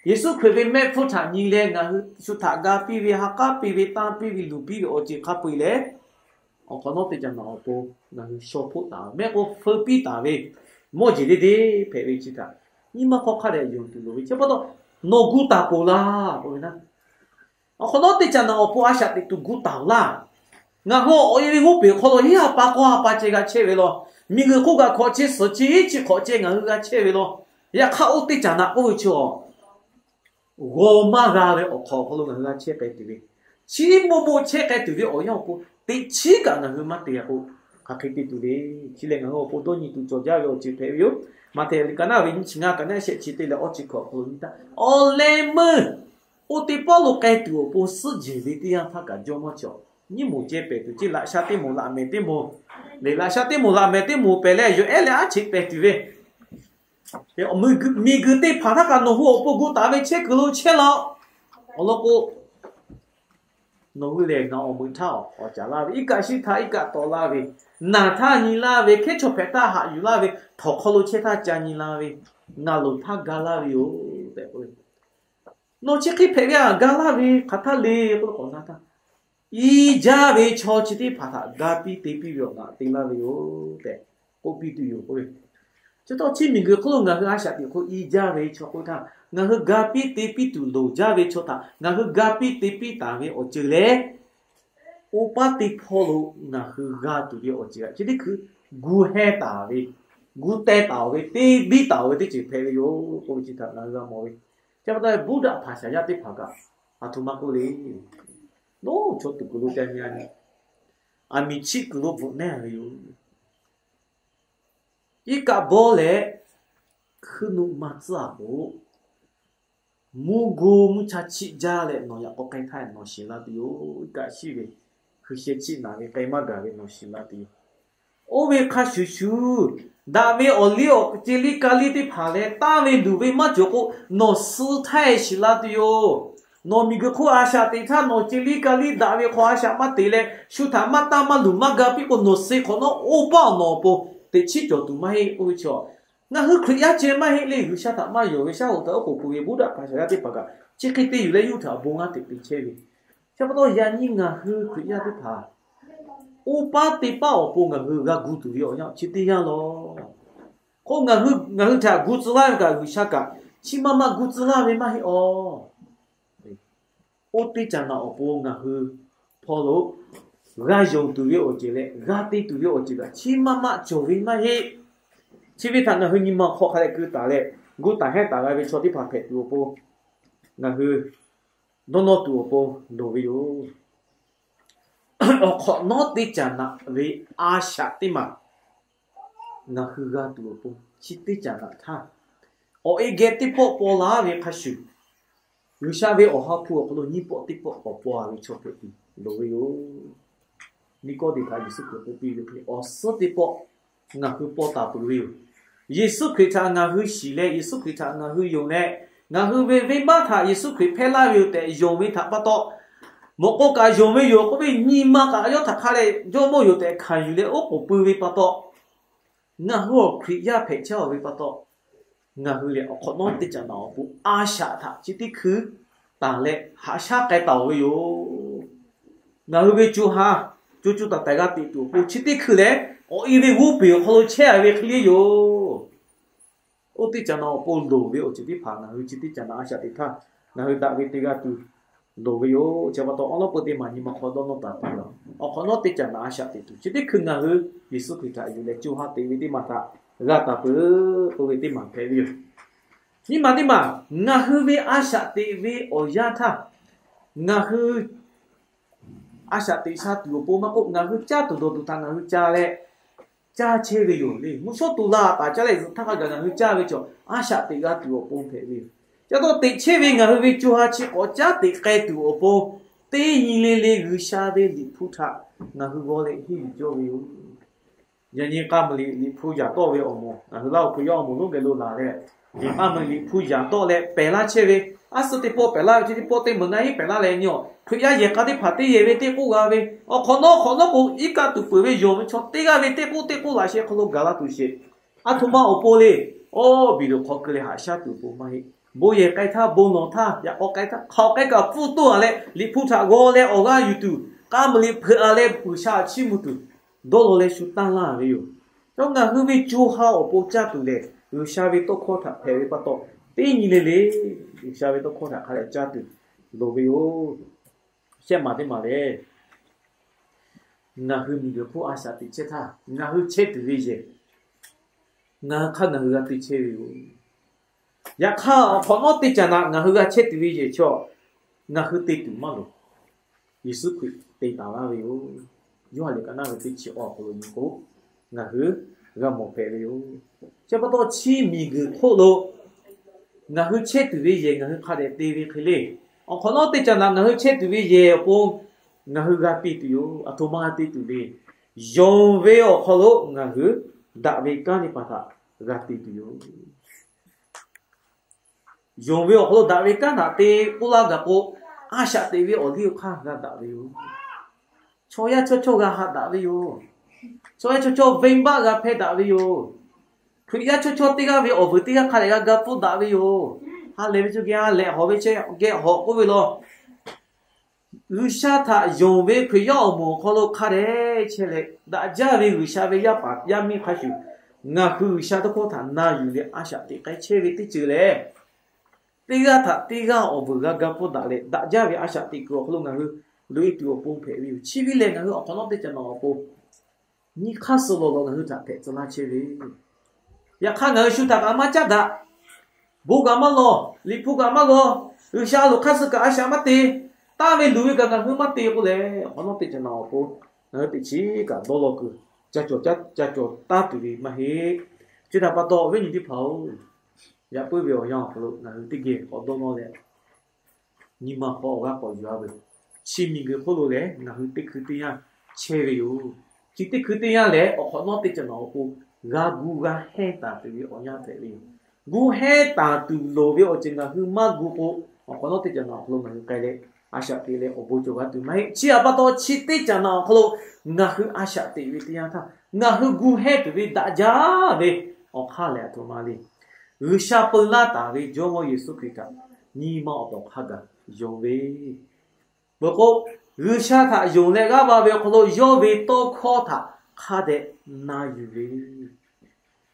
Yeˍsuˆ Hkriꞈ ve mehˆ hpfuhˇ htaꞈ nyi leh ngaˬ hui shu htaꞈ ga piˇ ve, ha k'aˉ piˇ ve, tanˇ piˇ ve, luˬ piˇ ve awˬ ceuˬ hk'a peu-eˬ lehˬ, awˬ hk'awꞈ nawˉ teˇ caꞈ naꞈ awˬ pon ngaˬ hui shaw hpoˆ taˍ mehˆ k'o feu piˇ taˍ ve mawˇ jeˬ deˇ deˇ hpehꞈ ve chi htaꞈ nyi ma hk'aw hk'a dehꞈ yonˍ tuˬ loˍ ve. Chi pa taw, nawˬ gu taˍ peuˬ laˇ k'oˆ ve naˆ. Awˬ hk'awꞈ nawˉ teˇ caꞈ naꞈ awˬ pon a shaꞈ teꞈ tuˬ gu taˍ laˇ. Ngaˬ hui awˬ e ve g'oˇ peˬ awˬ hk'aw lo hiˉ ha pa k'awˇ ha pa ceh g'a chehˇ ve law. Miˬguiˬ hk'oˆ kaꞈ hkawꞈ chehˇ suhˍ chi chi hk'awꞈ ceh ngaˬ hui g'a chehˇ ve law. Yaꞈ hk'aˇ oˇ teˇ caꞈ naꞈ k'oˆ ve chi awˬ g'aw maˇ g'a ve awˬ hk'awꞈ awˬ hk'aw lo ngaˬ hui g'a chehˇ k'ai tuˬ ve, chi moˇ moˇ chehˇ k'ai tuˬ ve awˬ yanˇ awˬ pon teꞈ chiˉ kaꞈ ngaˬ hui maˇ te g'a k'o, hk'aˬ hk'e te tuˬ le. Chi lehˬ ngaˬ hui awˬ pon dawˇ nyi tuˬ cawˬ jaˇ ve awˬ ceuˬ hpehꞈ ve yoˬ. Maꞈhtehˍ liꞈ ka naˆ ve nyiˇ chi ngaˇ, ka naˆ shehˆ chi teˇ leh awˇ chi hkawꞈ awˬ hk'aw lo nyi htaˇ, awˬ leh meuˇ oˇ teˇ pawˆ lo k'ai tuˬ awˬ pon suhˉ jehˬ ve teˇ yanˇ htaˇ kaꞈ jawˇ mawˇ chi awˬ nyiˇ moˍ ceh pehˍ tuˬ ceˇ. Laꞈ sha teˇ moˍ laꞈ mehˍ teˇ moˍ le, laꞈ sha teˇ moˍ laꞈ mehˍ teˇ moˍ pehˍ leh yawˬ ehˉ leh aˉ cheꞈ pehˍ tuˬ ve, miˬguiˬ teˇ hpaˍ htaˇ kaꞈ nawˬ hui awˬ pon gu taˍ ve chehˇ kuiˬ lo chehˇ law. Awˬ lawn k'o, nawˬ hui lehˬ ngaˬ awˬ meuꞈ htaˇ awˬ caˍ laˇ ve, iˉ kaˆ shiˉ htaˇ iˉ kaˆ taw laˇ ve, naˬ htaˇ nyi laˇ ve, hkehˉ chaw hpehꞈ htaˇ haꞈ yuˬ laˇ ve, htawnˍ hk'aw lo chehˇ htaˇ ca nyi la ve, ngaˬ loˍ htaˇ ga laˇ ve yoˬ tehꞈ k'oˆ ve. Nawˬ chi hk'e hpehꞈ ve aꞈ ga laˇ ve hk'aˬ htaˇ le k'oˆ k'awꞈ na htaˇ, i jaˇ ve chaw chi teˇ hpaˍ htaꞈ ga piˇ te piˇ ve awˬ naꞈ te laˇ ve yoˬ tehꞈ k'oˆ piˇ tuˬ yoˬ k'oˆ ve. Chi taw chi miˬguiˬ hk'oˆ lo ngaˬ hui a shaꞈ teꞈ hk'o i jaˇ ve chaw k'oˆ htaˇ, ngaˬ hui ga piˇ te piˇ tuˬ loˍ jaˇ ve chaw htaꞈ ngaˬ hui ga piˇ te piˇ taˍ ve awˬ ceuˬ lehˬ, oˇ paˉ teˇ hpawˇ lo ngaˬ hui g'a tuˬ ve awˬ ceuˬ chi teˇ hkui gu heh taˍ ve, gu teh taˍ ve, te biˇ taˍ ve teˇ ceuˬ hpehꞈ ve yoˬ k'oˆ ve chi htaꞈ ngaˬ hui g'a mawˬ ve. Chi pa taw Buddha hpaˍ shaˍ yaˇ teˇ hpaˍ kaꞈ aˬ htoꞈ ma k'oˆ le. Nawˬ chaw tuˬ kuiˬ lo ca nyi a nyi, aˬ miˍ chiˆ kuiˬ lo bvuhꞈ nehˇ ve yoˬ. Iˉ kaˆ bawˇ leh hkuiˉ nuˆ maˇ tcuhˉ a k'o, mvuhˇ gu mvuhˇ cha chiˆ jaˇ leh nawˬ yaꞈ k'aw k'ai htaˇ nawˬ shiˍ la tuˬ yoˬ. Iˉ kaˆ shiˉ ve hkui sheh chiˆ naˍ ve k'ai maˇ gaˬ ve nawˬ shiˍ la tuˬ yoˬ. Oˇ ve hk'a shuˍ shuˍ, daꞈ ve awˬ liˇ awˬ ceh liˇ ka liˇ teˇ hpaˍ leh tanˇ ve luˬ ve maˇ cawˬ k'o, nawˬ suh htaˇ shiˍ la tuˬ yoˬ. Nawˬ miˬguiˬ hk'oˆ a shaꞈ teꞈ htaˇ nawˬ ceh liˇ ka liˇ daꞈ ve hk'aw a shaꞈ maˇ teꞈ leh shu htaꞈ maˇ tanˇ maˇ luˬ maˇ ga piˇ k'o, nawˬ suh hk'awꞈ nawˉ oˇ paˉ awˬ nawˬ awˬ pon teꞈ chiˉ cawˬ tuˬ maˇ heˆ k'oˆ ve chi, ngaˬ hui Hkriꞈ yaˇ ceh maˇ heˆ le. G'uiˬsha htaꞈ maˇ yonˍ ve shaˉ hoꞈ htaꞈ oˉ k'oˍ pui ve Buddha hpaˍ shaˍ yaˇ teˇ hpaˍ kaꞈ chi hk'e te yuˬ leh yawˇ hui htaꞈ awˬ bon g'aˇ teꞈ te chehˇ ve. Chi pa taw yaꞈ nyi ngaˬ hui Hkriꞈ yaˇ teˇ hpaˍ oˇ paˉ teˇ paˉ awˬ pon ngaˬ hui g'a gu tuˬ ve awˬ yanˇ chi teˇ yanˇ law. K'o ngaˬ hui htaꞈ gu tcuh laˇ ve kaꞈ G'uiˬsha kaꞈ chi ma ma gu tcuh laˇ ve maˇ heˆ awˬ. Oˇ teˇ caꞈ naꞈ awˬ pon ngaˬ hui hpawˇ lo g'a yonˍ tuˬ ve awˬ ceuˬ leh g'a te tuˬ ve awˬ ceuˬ kaꞈ chi ma ma cawˬ ve maˇ heˆ. Chi ve htaꞈ ngaˬ hui nyi ma hk'aw hk'a dehꞈ keu taˍ leh, gu taˍ hehˉ taˍ g'a ve chaw teˇ hpaˍ hpehꞈ tuˬ awˬ pon ngaˬ hui dawˇ nawˇ tuˬ awˬ pon loˍ ve yoˬ. Awˬ hk'awꞈ nawˉ teˇ caꞈ naꞈ ve a shaꞈ teˇ maˬ ngaˬ hui g'a tuˬ awˬ pon chi teˇ caꞈ naꞈ htaˇ, awˬ e geh teˇ pawˆ paw la ve hk'a shuˍ, G'uiˬsha ve Awˬ ha hpu awˬ hk'aw lo nyiˇ pawˆ teˇ pawˆ k'awꞈ paw a ve chaw hpehꞈ tuˬ loˍ ve yoˬ. Niˆkawˇdeˍ htaꞈ Yeˍsuˆ Hkriꞈ k'oˆ piˇ ve hk'e, awˬ suhˉ teˇ pawˆ ngaˬ hui paw taˍ peuˬ ve yoˬ. Yeˍsuˆ Hkriꞈ htaꞈ ngaˬ hui shiˍ leh, Yeˍsuˆ Hkriꞈ htaꞈ ngaˬ hui yonˍ leh, ngaˬ hui ve venˇbaˆ htaꞈ Yeˍsuˆ Hkriꞈ hpehˇ laˇ ve yoˬ tehꞈ yonˍ ve htaꞈ pa taw, mawꞈ k'aw kaꞈ yonˍ ve yoˬ k'oˆ ve, nyi ma kaꞈ yawˇ htaꞈ hk'a leh jawˇmawˇ yoˬ tehꞈ hkanˍ yuˬ leh oˉ k'oˍ pui ve pa taw, ngaˬ hui awˬ Hkriꞈ yaˇ hpehꞈ chehˇ ve pa taw, ngaˬ hui lehˬ awˬ hk'awꞈ nawˉ teˇ caꞈ naꞈ awˬ pon a shaꞈ htaꞈ chi teˇ hkui tanˬ leh haꞈ shaˉ k'ai taˍ ve yoˬ. Ngaˬ hui ve co ha co co taiˍ taiˍ g'a teꞈ tuˬ awˬ pon chi teˇ hkui lehˬ, awˬ e ve g'oˇ peˬ awˬ hk'aw lo chehˇ a ve hk'e le yoˬ. Oˇ teˇ caꞈ naꞈ awˬ pon loˍ ve awˬ ceuˬ teˇ hpaˍ ngaˬ hui chi teˇ caꞈ naꞈ a shaꞈ teꞈ htaˇ ngaˬ hui daꞈ ve te g'a tuˬ loˍ ve yoˬ. Chi pa taw awˉ lawˉ peu teˇ maˬ nyi ma hk'aw dawˇ nawˇ taˍ tuˬ yoˬ. Awˬ hk'awꞈ nawˉ teˇ caꞈ naꞈ a shaꞈ teꞈ tuˬ chi teˇ hkui ngaˬ hui Yeˍsuˆ Hkriꞈ htaꞈ yuˬ leh co ha teꞈ ve teˇ maˬ htaꞈ g'a taˍ peuˬ k'oˆ ve teˇ maˬ hpehꞈ ve yoˬ. Nyi ma teˇ maˬ ngaˬ hui ve a shaꞈ teꞈ ve awˬ yanˇ htaˇ, ngaˬ hui a shaꞈ teꞈ sha tuˬ awˬ pon maˇ k'oˆ, ngaˬ hui caˇ tuˬ dawˬ tuˬ htaꞈ ngaˬ hui ca leh, caˇ chehˇ ve yoˬ le. Mvuhˇ shawˉ tu la taˍ caˇ leh zuhꞈ htaˇ hk'a gaˬ ngaˬ hui caˇ ve chaw a shaꞈ teꞈ g'a tuˬ awˬ pon hpehꞈ ve yoˬ. Ca taw teꞈ chehˇ ve ngaˬ hui ve co ha chi k'awꞈ caˉ teꞈ k'ai tuˬ awˬ pon, teˇ nyi le le G'uiˬsha ve Liꞈ hpu htaꞈ ngaˬ hui g'aw leh henˇ yuˬ cawˇ ve yoˬ. Yaꞈ nyi k'a meuˍ liꞈ, Liꞈ hpu yaꞈ tawˆ ve awˬ moˍ, ngaˬ hui Laˇ huˍ Hkriꞈ yaˇ awˬ moˍ lonˉ geh lo laˬ leh, yaꞈ k'a meuˍ Liꞈ hpu yaꞈ tawˆ leh pehˬ laˇ chehˇ ve, a suh teˇ pawˆ pehˬ laˇ ve, chi teˇ pawˆ teˇ meuˍ na iˉ pehˬ laˇ leh nyi awˬ Hkriꞈ yaˇ yehˬ k'a teˇ hpaˍ teˇ yehˬ ve teˇ k'oˆ g'a ve, awˬ hk'awꞈ nawˉ hk'awꞈ nawˉ k'o, iˉ kaˆ tuˬ peuˬ ve yonˍ ve chaw teˇ g'aˇ ve teˇ k'oˆ teˇ k'oˆ laꞈ sheh hk'aw lo gaˬ la tuˬ sheˍ. A htoꞈ ma awˬ pon le. Awˇ, biˬ loˬ hk'aw keu leh haꞈ shaˉ tuˬ awˬ pon maˇ heˆ. Bon yehˬ k'ai htaˇ, bon nawˬ htaˇ, yaꞈ k'aw k'ai htaˇ, hk'aˬ hk'e kaꞈ pfuhˇ toˇ a leh Liꞈ hpu htaꞈ g'aw leh awˬ g'aˇ yuˬ tuˬ, k'a meuˍ liꞈ hpeuꞈ a leh G'uiˬsha htaꞈ chiˇ mvuh tuˬ, dawˇ law leh shu tanˇ laˇ ve yoˬ. Chaw ngaˬ hui ve co ha awˬ pon caˇ tuˬ lehˬ, G'uiˬsha ve tawˇ hkawˇ htaꞈ hpehꞈ ve pa taw, teˇ nyi le le G'uiˬsha ve tawˇ hkawˇ htaꞈ hk'a dehꞈ caˇ tuˬ loˍ ve yoˬ. Shehˆ maˬ teˇ maˬ lehˬ, ngaˬ hui miˬguiˬ hk'oˆ a shaꞈ teꞈ chehˇ htaˇ, ngaˬ hui chehˇ tuˬ ve yehˬ, ngaˬ hui hk'aˇ ngaˬ hui g'a te chehˇ ve yoˬ. Yaꞈ hk'aˇ, awˬ hk'awꞈ nawˉ teˇ caꞈ naꞈ ngaˬ hui g'a chehˇ tuˬ ve yehˬ chaw, ngaˬ hui te tuˬ maˇ loˍ. Yeˍsuˆ Hkriꞈ te taˍ laˇ ve yoˬ. Yoˇhanˬ liꞈ ka naˉ ve teˇ chi awˬ hk'aw lo nyi k'o, ngaˬ hui g'a mawˬ hpehꞈ ve yoˬ. Chi pa taw chi miˬguiˬ hk'oˆ lo ngaˬ hui chehˇ tuˬ ve yehˬ ngaˬ hui hk'a dehꞈ te ve hk'e le. Awˬ hk'awꞈ nawˉ teˇ caꞈ naꞈ ngaˬ hui chehˇ tuˬ ve yehˬ awˬ pon ngaˬ hui g'a te tuˬ yoˬ. Aˬ htoꞈ ma g'a te tuˬ le. Yonˍ ve awˬ hk'aw lo ngaˬ hui daꞈ ve kanˉ teˇ hpaˍ htaꞈ g'a te tuˬ yoˬ. Yonˍ ve awˬ hk'aw lo daꞈ ve kanˉ htaꞈ te k'oˆ laˇ gaˬ k'o, a shaꞈ teꞈ ve awˬ liˇ awˬ hk'aˇ g'a daꞈ ve yoˬ. Chaw yaˇ chawˇ chawˇ g'a haꞈ daꞈ ve yoˬ. Chaw yaˇ chawˇ chawˇ venˇbaˆ g'a hpehˇ daꞈ ve yoˬ. Hkriꞈ yaˇ chawˇ chawˇ teˇ g'aˇ ve awˬ vuiˬ teˇ g'aˇ hk'a dehꞈ g'a ga pfuhˇ daꞈ ve yoˬ. Ha lehˬ ve chaw geh ha lehˬ, hawˬ ve chaw geh hawˬ k'oˆ ve law. G'uiˬsha htaꞈ yonˍ ve Hkriꞈ yaˇ awˬ moˍ awˬ hk'aw lo hk'a dehꞈ chehˇ leh, daꞈ jaˇ ve G'uiˬsha ve yaˇ paˍ yaˇ miˇ hk'a shuˍ, ngaˬ hui G'uiˬsha tawˇ hkawˇ htaꞈ na yuˬ leh a shaꞈ teꞈ k'ai chehˇ ve teˇ ceuˬ lehˬ, teˇ g'aˇ htaꞈ teˇ g'aˇ awˬ vuiˬ g'a ga pfuhˇ daꞈ leh, daꞈ jaˇ ve a shaꞈ teꞈ kuiˬ awˬ hk'aw lo ngaˬ hui loꞈ e tuˬ awˬ pon hpehꞈ ve yoˬ. Chi ve lehˬ, ngaˬ hui awˬ hk'awꞈ nawˉ teˇ caꞈ naꞈ awˬ pon nyi hk'aˇ suh lawˬ lawˬ ngaˬ hui htaꞈ hpehꞈ tcuh laˇ chehˇ ve. Yaꞈ hk'aˇ, ngaˬ hui shu htaꞈ kaꞈ maˇ caˉ daꞈ. Bon kaꞈ maˇ lawˬ, Liꞈ hpu kaꞈ maˇ g'aw, G'uiˬsha loˬ hk'aˇ suh kaꞈ a shaꞈ maˇ te, tanˇ ve luˬ ve kaꞈ ngaˬ hui maˇ te k'o lehˬ, awˬ hk'awꞈ nawˉ teˇ caꞈ naꞈ awˬ pon ngaˬ hui teꞈ chiˉ kaꞈ dawˇ law kuiˬ ca cawˬ ca cawˬ taˇ tuˬ ve maˇ heˆ. Chi htaꞈ pa taw, awˬ viˉ nyi teˇ hpaˍ-oˬ, yaꞈ puiˉ ve awˬ yanˇ awˬ hk'aw lo ngaˬ hui teˇ geh k'awꞈ dawˇ nawˇ leh, nyi ma hk'aw awˬ g'aˇ k'awꞈ yuˬ-a veuˬ. Chi miˬguiˬ hk'oˆ lo lehˬ, ngaˬ hui teˇ hkui teˇ yanˇ chehˇ ve yoˬ. Chi teˇ hkui teˇ yanˇ lehˬ, awˬ hk'awꞈ nawˉ teˇ caꞈ naꞈ awˬ pon g'a gu g'a hehnˇ taˍ tuˬ ve awˬ yanˇ hpehꞈ ve yoˬ. Gu hehnˇ taˍ tuˬ loˍ ve awˬ ceuˬ ngaˬ hui maˇ gu k'o, awˬ hk'awꞈ nawˉ teˇ caꞈ naꞈ awˬ hk'aw lo ngaˬ hui k'ai leh a shaꞈ teꞈ leh awˬ bon cawˬ g'a tuˬ maˇ heˆ. Chi htaꞈ pa taw, chi teˇ caꞈ naꞈ awˬ hk'aw lo ngaˬ hui a shaꞈ teꞈ ve teˇ yanˇ htaˇ, ngaˬ hui gu hehnˇ tuˬ ve daꞈ jaˇ ve awˬ hk'aˇ lehˬ, aˬ htoꞈ ma le. G'uiˬsha peu laˇ taˍ ve Jawˇmawˇ Yeˍsuˆ Hkriꞈ htaꞈ nyi ma awˬ tawˍ hk'a gaˬ yonˍ ve, peuˬ k'o, G'uiˬsha htaꞈ yonˍ leh g'aˇ va ve awˬ hk'aw lo yawˇ ve tawˇ hkawˇ htaꞈ hk'a dehꞈ na yuˬ ve,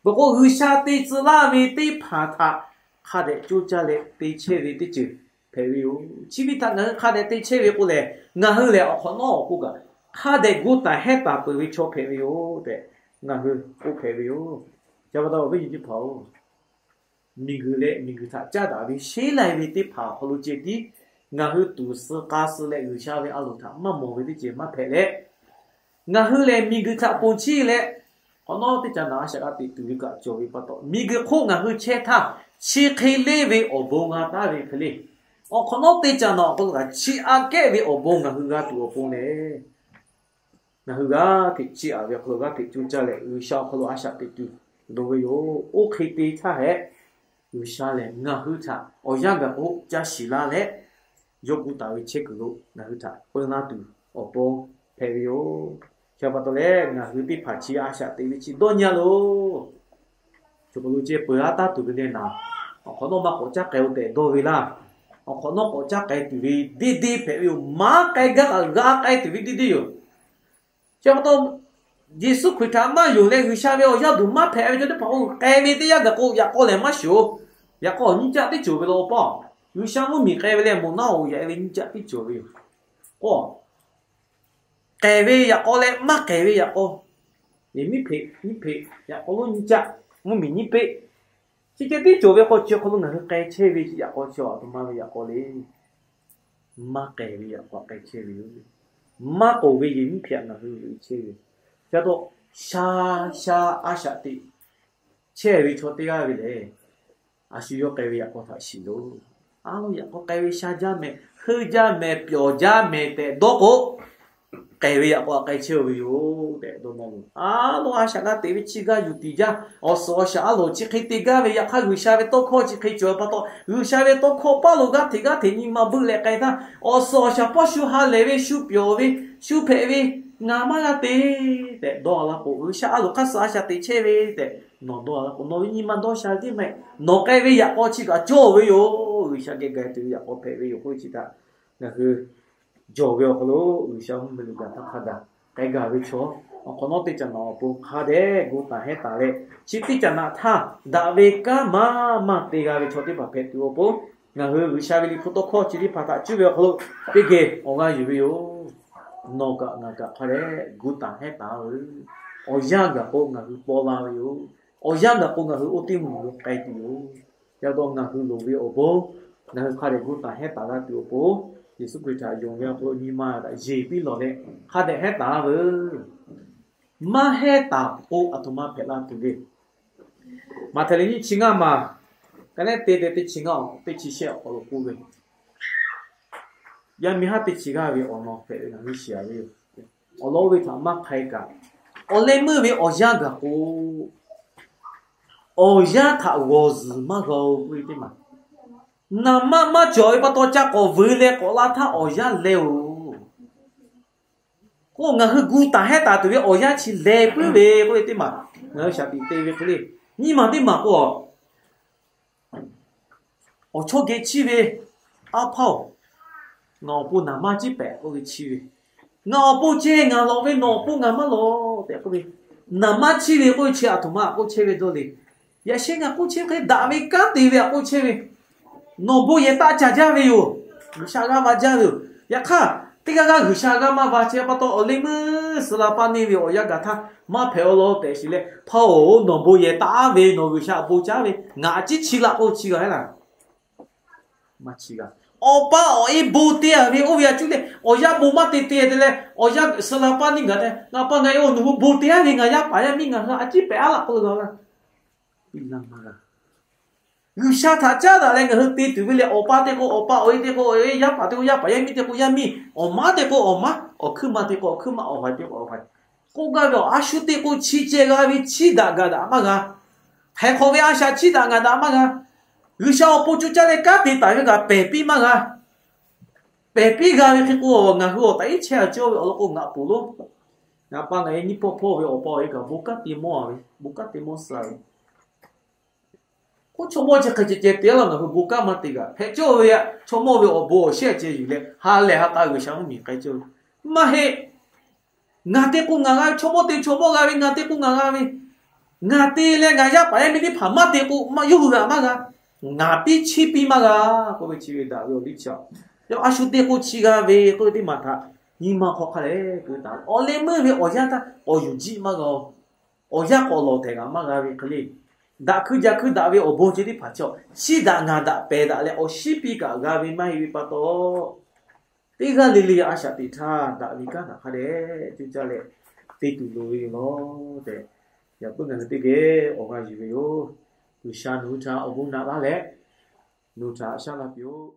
peuˬ k'o, G'uiˬsha te tcuh laˇ ve teˇ hpaˍ htaꞈ hk'a dehꞈ coˇ caˇ leh te chehˇ ve teˇ ceuˬ hpehꞈ ve yoˬ. Chi ve htaꞈ ngaˬ hui hk'a dehꞈ te chehˇ ve k'o lehˬ, ngaˬ hui lehˬ awˬ hk'awꞈ nawˉ awˬ k'oˆ kaꞈ hk'a dehꞈ gu taˍ hehnˇ taˍ peuˬ ve chaw hpehꞈ ve yoˬ tehꞈ, ngaˬ hui k'oˆ hpehꞈ ve yoˬ. Chi pa taw, awˬ viˉ nyi teˇ hpaˍ-oˬ, miˬguiˬ leh miˬguiˬ htaꞈ caˉ daꞈ ve sheˉ lai ve teˇ hpaˍ awˬ hk'aw lo ceh tiˉ ngaˬ hui tuˍ suh k'a suh leh G'uiˬsha ve a loˍ htaꞈ maˇ mawˬ ve teˇ ceuˬ maˇ hpehꞈ leh, ngaˬ hui lehˬ miˬguiˬ htaꞈ ponˬ chiˇ leh, awˬ nawˉ teˇ caꞈ naꞈ a shaꞈ g'a teꞈ tuˬ ve kaꞈ cawˬ ve pa taw, miˬguiˬ hk'oˆ ngaˬ hui chehˇ htaˇ, chi hk'e leˇ ve awˬ bon g'a taˉ ve hk'e le. Awˬ hk'awꞈ nawˉ teˇ caꞈ naꞈ awˬ hk'aw lo kaꞈ chi aꞈ kehˉ ve awˬ bon ngaˬ hui g'a tuˬ awˬ pon lehˬ, ngaˬ hui g'aˇ hteꞈ chiˇ aꞈ ve awˬ hk'aw lo g'aˇ hteꞈ coˇ caˇ leh G'uiˬsha awˬ hk'aw lo a shaꞈ teꞈ tuˬ loˍ ve yoˬ. Oˇ hk'e te htaˇ hehꞈ, G'uiˬsha lehˬ ngaˬ hui htaꞈ awˬ yanˇ gaˬ k'o ca shiˍ laˇ leh, yawˇ gu taˍ ve chehˇ kuiˬ lo ngaˬ hui htaꞈ peun laˇ tuˬ awˬ pon hpehꞈ ve yoˬ. Chi pa taw leh, ngaˬ hui teˇ hpaˍ chi a shaꞈ teꞈ ve chi dawˇ nyi-a loˬ. Cawˬ k'aw lo ceh peuˬ-a taˉ tuˬ ve le naˍ, awˬ hk'awꞈ nawˉ maˇ k'awꞈ caˉ k'ai-o tehꞈ dawˇ ve laˇ. Awˬ hk'awꞈ nawˉ k'awꞈ caˉ k'ai tuˬ ve deˇ deˇ hpehꞈ ve yoˬ. Maˇ k'ai gaˇ kaꞈ g'a k'ai tuˬ ve deˇ deˇ yoˬ. Chi pa taw, Yeˍsuˆ Hkriꞈ htaꞈ maˇ yonˍ leh G'uiˬsha ve awˬ yaˇ duˬ maˇ hpehꞈ ve chaw teˇ hpaˍ-oˬ, k'ai ve teˇ yanˇ gaˬ k'o yaꞈ k'aw lehˬ maˇ shuˍ-oˬ. Yaꞈ k'aw nyiˇ caˆ tiˉ cawˬ ve law paˇ. G'uiˬsha mvuhˇmiˬ k'ai ve leh moˬ naˉ-oˬ yaꞈ ve nyiˇ caˆ tiˉ cawˬ ve yoˬ. K'o, k'ai ve yaꞈ k'aw leh maˇ k'ai ve yaꞈ k'aw, miˬ miˉ hpeꞈ nyiˇ hpeꞈ yaꞈ k'aw lonˉ nyiˇ caˆ, mvuhˇmiˬ nyiˇ peˆ, chi ceh tiˉ cawˬ ve k'o, chi hk'aw lo ngaˬ hui k'ai chehˇ ve yaꞈ k'aw chi aˬ htoꞈ ma ve yaꞈ k'aw le. Maˇ k'ai ve yaꞈ k'aw k'ai chehˇ ve yoˬ. Maˇ k'oˍ ve yehˬ miˉ hpeꞈ ngaˬ hui loꞈ-e chehˇ ve. Chi pa taw, sha sha a shaꞈ teꞈ chehˇ ve chaw teˇ g'aˇ ve lehˬ, a shu yawˇ k'ai ve yaꞈ k'aw htaꞈ shiˍ loˬ. A lo yaꞈ k'aw k'ai ve sha jaˇ mehˍ, heuˆ jaˇ mehˍ, pyawˬ jaˇ mehˍ tehꞈ dawˇ k'o, k'ai ve yaꞈ k'aw k'ai chehˇ ve yoˬ tehꞈ dawˇ nawˇ loˬ. A lo a shaꞈ g'a teꞈ ve chi g'aˇ yuˬ tiˍ jaˇ. Awˬ suhˍ awˬ shaˍ a loˍ chi hk'e te gaˇ ve yaꞈ hk'aˇ G'uiˬsha ve tawˇ hkawˇ chi hk'e cawˬ ve pa taw, G'uiˬsha ve tawˇ hkawˇ paˇ lo g'aˇ hteꞈ g'aˇ hteꞈ nyi ma beuˆ leh k'ai htaˇ, awˬ suhˍ awˬ shaˍ paˇ shu ha lehˬ ve, shu pyawˬ ve, shu hpehꞈ ve, ngaˬ maˇ g'a te tehꞈ dawˇ a laˇ k'o, G'uiˬsha a loˍ hk'aˇ suh a shaꞈ teꞈ chehˇ ve tehꞈ nawˬ dawˇ a laˇ k'o, nawˬ ve nyi ma dawˇ sha ve teˇ maˇ heˆ. Nawˬ k'ai ve yaꞈ k'aw chi kaꞈ cawˇ ve yoˬ. G'uiˬsha geh ga tuˬ ve yaꞈ k'aw hpehꞈ ve yoˬ k'oˆ ve chi htaꞈ ngaˬ hui jawˬ ve awˬ hk'aw lo G'uiˬsha mvuhˇmiˬ lo gaˬ htaˇ hk'a gaˬ k'ai gaˬ ve chaw, awˬ hk'awꞈ nawˉ teˇ caꞈ naꞈ awˬ pon hk'a dehꞈ gu taˍ hehˉ taˍ leh, chi teˇ caꞈ naꞈ htaˇ daꞈ ve kanˉ maˇ maˇ te g'a ve chaw teˇ hpaˍ hpehꞈ tuˬ awˬ pon, ngaˬ hui G'uiˬsha ve liꞈ hpu tawˇ hkawˇ chi teˇ hpaˍ htaꞈ cuˇ ve awˬ hk'aw lo teˇ geh awˬ g'aˇ yuˬ ve yoˬ. Nawˬ kaꞈ ngaˬ kaꞈ hk'a dehꞈ gu taˍ hehˉ taˍ ve awˬ yanˇ gaˬ k'o ngaˬ hui paw la ve yoˬ. Awˬ yanˇ gaˬ k'o ngaˬ hui oˇ teˇ mvuhˇmiˬ lo k'ai tuˬ yoˬ. Yaꞈ taw ngaˬ hui loˍ ve awˬ bon, ngaˬ hui hk'a dehꞈ gu taˍ hehˉ taˍ g'a tuˬ awˬ pon, Yeˍsuˆ Hkriꞈ htaꞈ yonˍ ve awˬ hk'aw lo nyi ma htaꞈ yeˬ piˇ lawˬ leh hk'a dehꞈ hehˉ taˍ veuˬ. Maˇ hehˉ taˍ k'o, aˬ htoꞈ ma hpehꞈ la tuˬ ve. Maꞈhtehˍ liꞈ nyiˇ chi ngaˇ maˬ, ka neˉ te te teˇ chi ngaˇ awˬ teˇ chi shehˆ awˬ hk'aw lo k'oˆ ve, yaˇ miˇ haˉ teˇ chi g'aˇ ve awˬ lawn hpehꞈ ve ngaˬ hui shiˍ a ve yoˬ. Awˬ lawn oˇ ve htaꞈ maˇ hk'ai kaꞈ, awˬ leh meuˇ ve awˬ yanˇ gaˬ k'o, awˬ yanˇ htaꞈ g'awˬ zuhˬ maˇ g'a-o k'oˆ ve teˇ maˬ. Naˍ manˇ maˇ cawˬ ve pa taw ca k'awꞈ vuiˬ leh k'awꞈ la htaˇ awˬ yanˇ leh-oˬ. K'o ngaˬ hui gu taˍ hehˉ taˍ tuˬ ve awˬ yanˇ chi leh puiˉ ve k'oˆ ve teˇ maˬ ngaˬ hui shaˍ tiꞈ te ve hk'e le. Nyiˇ maˬ teˇ maˬ k'o, awˬ chawˇ geh chiˇ ve, Aˉ hpaˇ-oˬ, ngaˬ awˬ pon naˍ manˇ ciˉ pehꞈ k'oˆ ve chiˇ ve, ngaˬ awˬ pon ceh ngaˬ lawꞈ ve, nawˬ awˬ pon ngaˬ maˇ lawꞈ tehꞈ k'oˆ ve, naˍ manˇ chiˇ ve k'oˆ ve chi aˬ htoꞈ ma aꞈ k'oˆ chehˇ ve dawˇ le. Yaꞈ sheh ngaˬ k'oˆ chehˇ hk'e daꞈ ve kanˉ te ve aꞈ k'oˆ chehˇ ve, nawˬ bon yehˬ taˆ ca jaˇ ve yoˬ. G'uiˬsha g'a va jaˇ ve yoˬ. Yaꞈ hk'aˇ, teˇ g'aˇ g'aˇ G'uiˬsha g'a maˇ va chehˇ pa taw, awˬ leh meuˇ suh la paˇ neˇ ve awˬ yanˇ gaˬ htaˇ maˇ hpehꞈ-aw law tehꞈ shiˍ leh, Hpaˇ-oˬ, nawˬ bon yehˬ taˆ ve, nawˬ G'uiˬsha awˬ bon caˉ ve, ngaˬ aꞈ ciˉ chi laꞈ k'oˆ chi g'a laˇ. Maˇ chi g'a. Awˬ pa awˬ e bon te-a ve oˇ ve a cuˉ leh awˬ yanˇ bon maˇ te te te leh, awˬ yanˇ suh la paˇ neˇ gaˬ tehꞈ, Ngaˬ pa ngaˬ e-oˬ, nawˬ hui bon te-a ve, ngaˬ yaˇ paˍ yaˇ miˇ ngaˬ hui aꞈ ciˉ pehꞈ-a laˇ k'oˆ ve g'a laˇ. Piˇ laˇ maˇ g'a. G'uiˬsha htaꞈ caˉ daꞈ leh ngaˬ hui te tuˬ ve lehˬ, awˬ pa te k'o awˬ pa, awˬ e te k'o awˬ e, yaˇ paˍ te k'o yaˇ paˍ, yaˇ miˇ te k'o yaˇ miˇ, awˬ maˉ te k'o awˬ maˉ, awˬ hkuiˉ ma te k'o awˬ hkuiˉ ma, awˬ haiˬ te k'o awˬ haiˬ, k'oˆ gaˇ ve awˬ a shu te k'o chi ceh g'a ve chiˇ daꞈ gaˬ daꞈ maˇ g'a. Htaiˍ hk'awꞈ ve a shaꞈ chiˇ daꞈ ngaˬ daꞈ maˇ g'a. G'uiˬsha awˬ pon co caˇ leh kanˉ te taˍ ve kaꞈ pehˬ piˇ maˇ g'a. Pehˬ piˇ g'a ve hk'e k'o, ngaˬ hui awˬ taꞈ iˉ chehˇ a cawˇ ve awˬ lawn k'o ngaˬ ponˬ lonˉ. Ngaˬ pa ngaˬ e nyiˇ hpawˇ hpawˇ ve awˬ pa awˬ e kaꞈ bon kanˉ te mawˇ a ve, bon kanˉ te mawˇ suh ve. K'oˆ chaw mawˇ chi hk'e ceh ceh te laˇ, ngaˬ hui bon kanˉ maˇ te g'a hpehꞈ cawˇ ve, chaw mawˇ ve awˬ bon awˬ shehˆ ceh yuˬ leh ha lehˬ ha k'a G'uiˬsha mvuhˇmiˬ k'ai cawˇ ve maˇ heˆ. Ngaˬ te k'o ngaˬ g'a ve, chaw mawˇ te chaw mawˇ g'a ve, ngaˬ te k'o ngaˬ g'a ve, ngaˬ te leh ngaˬ yaˇ paˍ yaˇ miˇ teˇ hpaˍ maˇ te k'o maˇ yawˇ hui g'a maˇ g'a. Ngaˬ piˇ chiˇ piˇ maˇ g'a k'oˆ ve chi ve daꞈ ve awˬ liˇ chi a. Yawˇ a shu te k'o chi g'a ve k'oˆ ve teˇ maˬ htaꞈ nyi ma hk'aw hk'a lehˬ keu taˍ ve, awˬ leh meuˇ ve awˬ yanˇ htaˇ k'awꞈ yuˬ jiˆ maˇ g'a-o. Awˬ yanˇ k'awꞈ lawˬ tehꞈ g'a maˇ g'a ve hk'e le. Daꞈ hkui ja hkui daꞈ ve awˬ bon chi teˇ hpaˍ chi a, chiˇ daꞈ ngaˬ daꞈ pehˬ daꞈ leh awˬ shiˉ piˇ kaꞈ g'a ve maˇ heˆ ve pa taw, teˇ g'aˇ le le a shaꞈ teꞈ htaˇ daꞈ ve kanˉ htaꞈ hk'a dehꞈ coˇ caˇ leh te tuˬ loˍ ve yoˬ law tehꞈ, yaꞈ puiˉ ngaˬ hui teˇ geh awˬ g'a yuˬ ve yoˬ. G'uiˬsha nawˬ hui htaꞈ awˬ bon naꞈ laˇ leh nawˬ hui htaꞈ shaˉ laˇ piˇ-oˆ.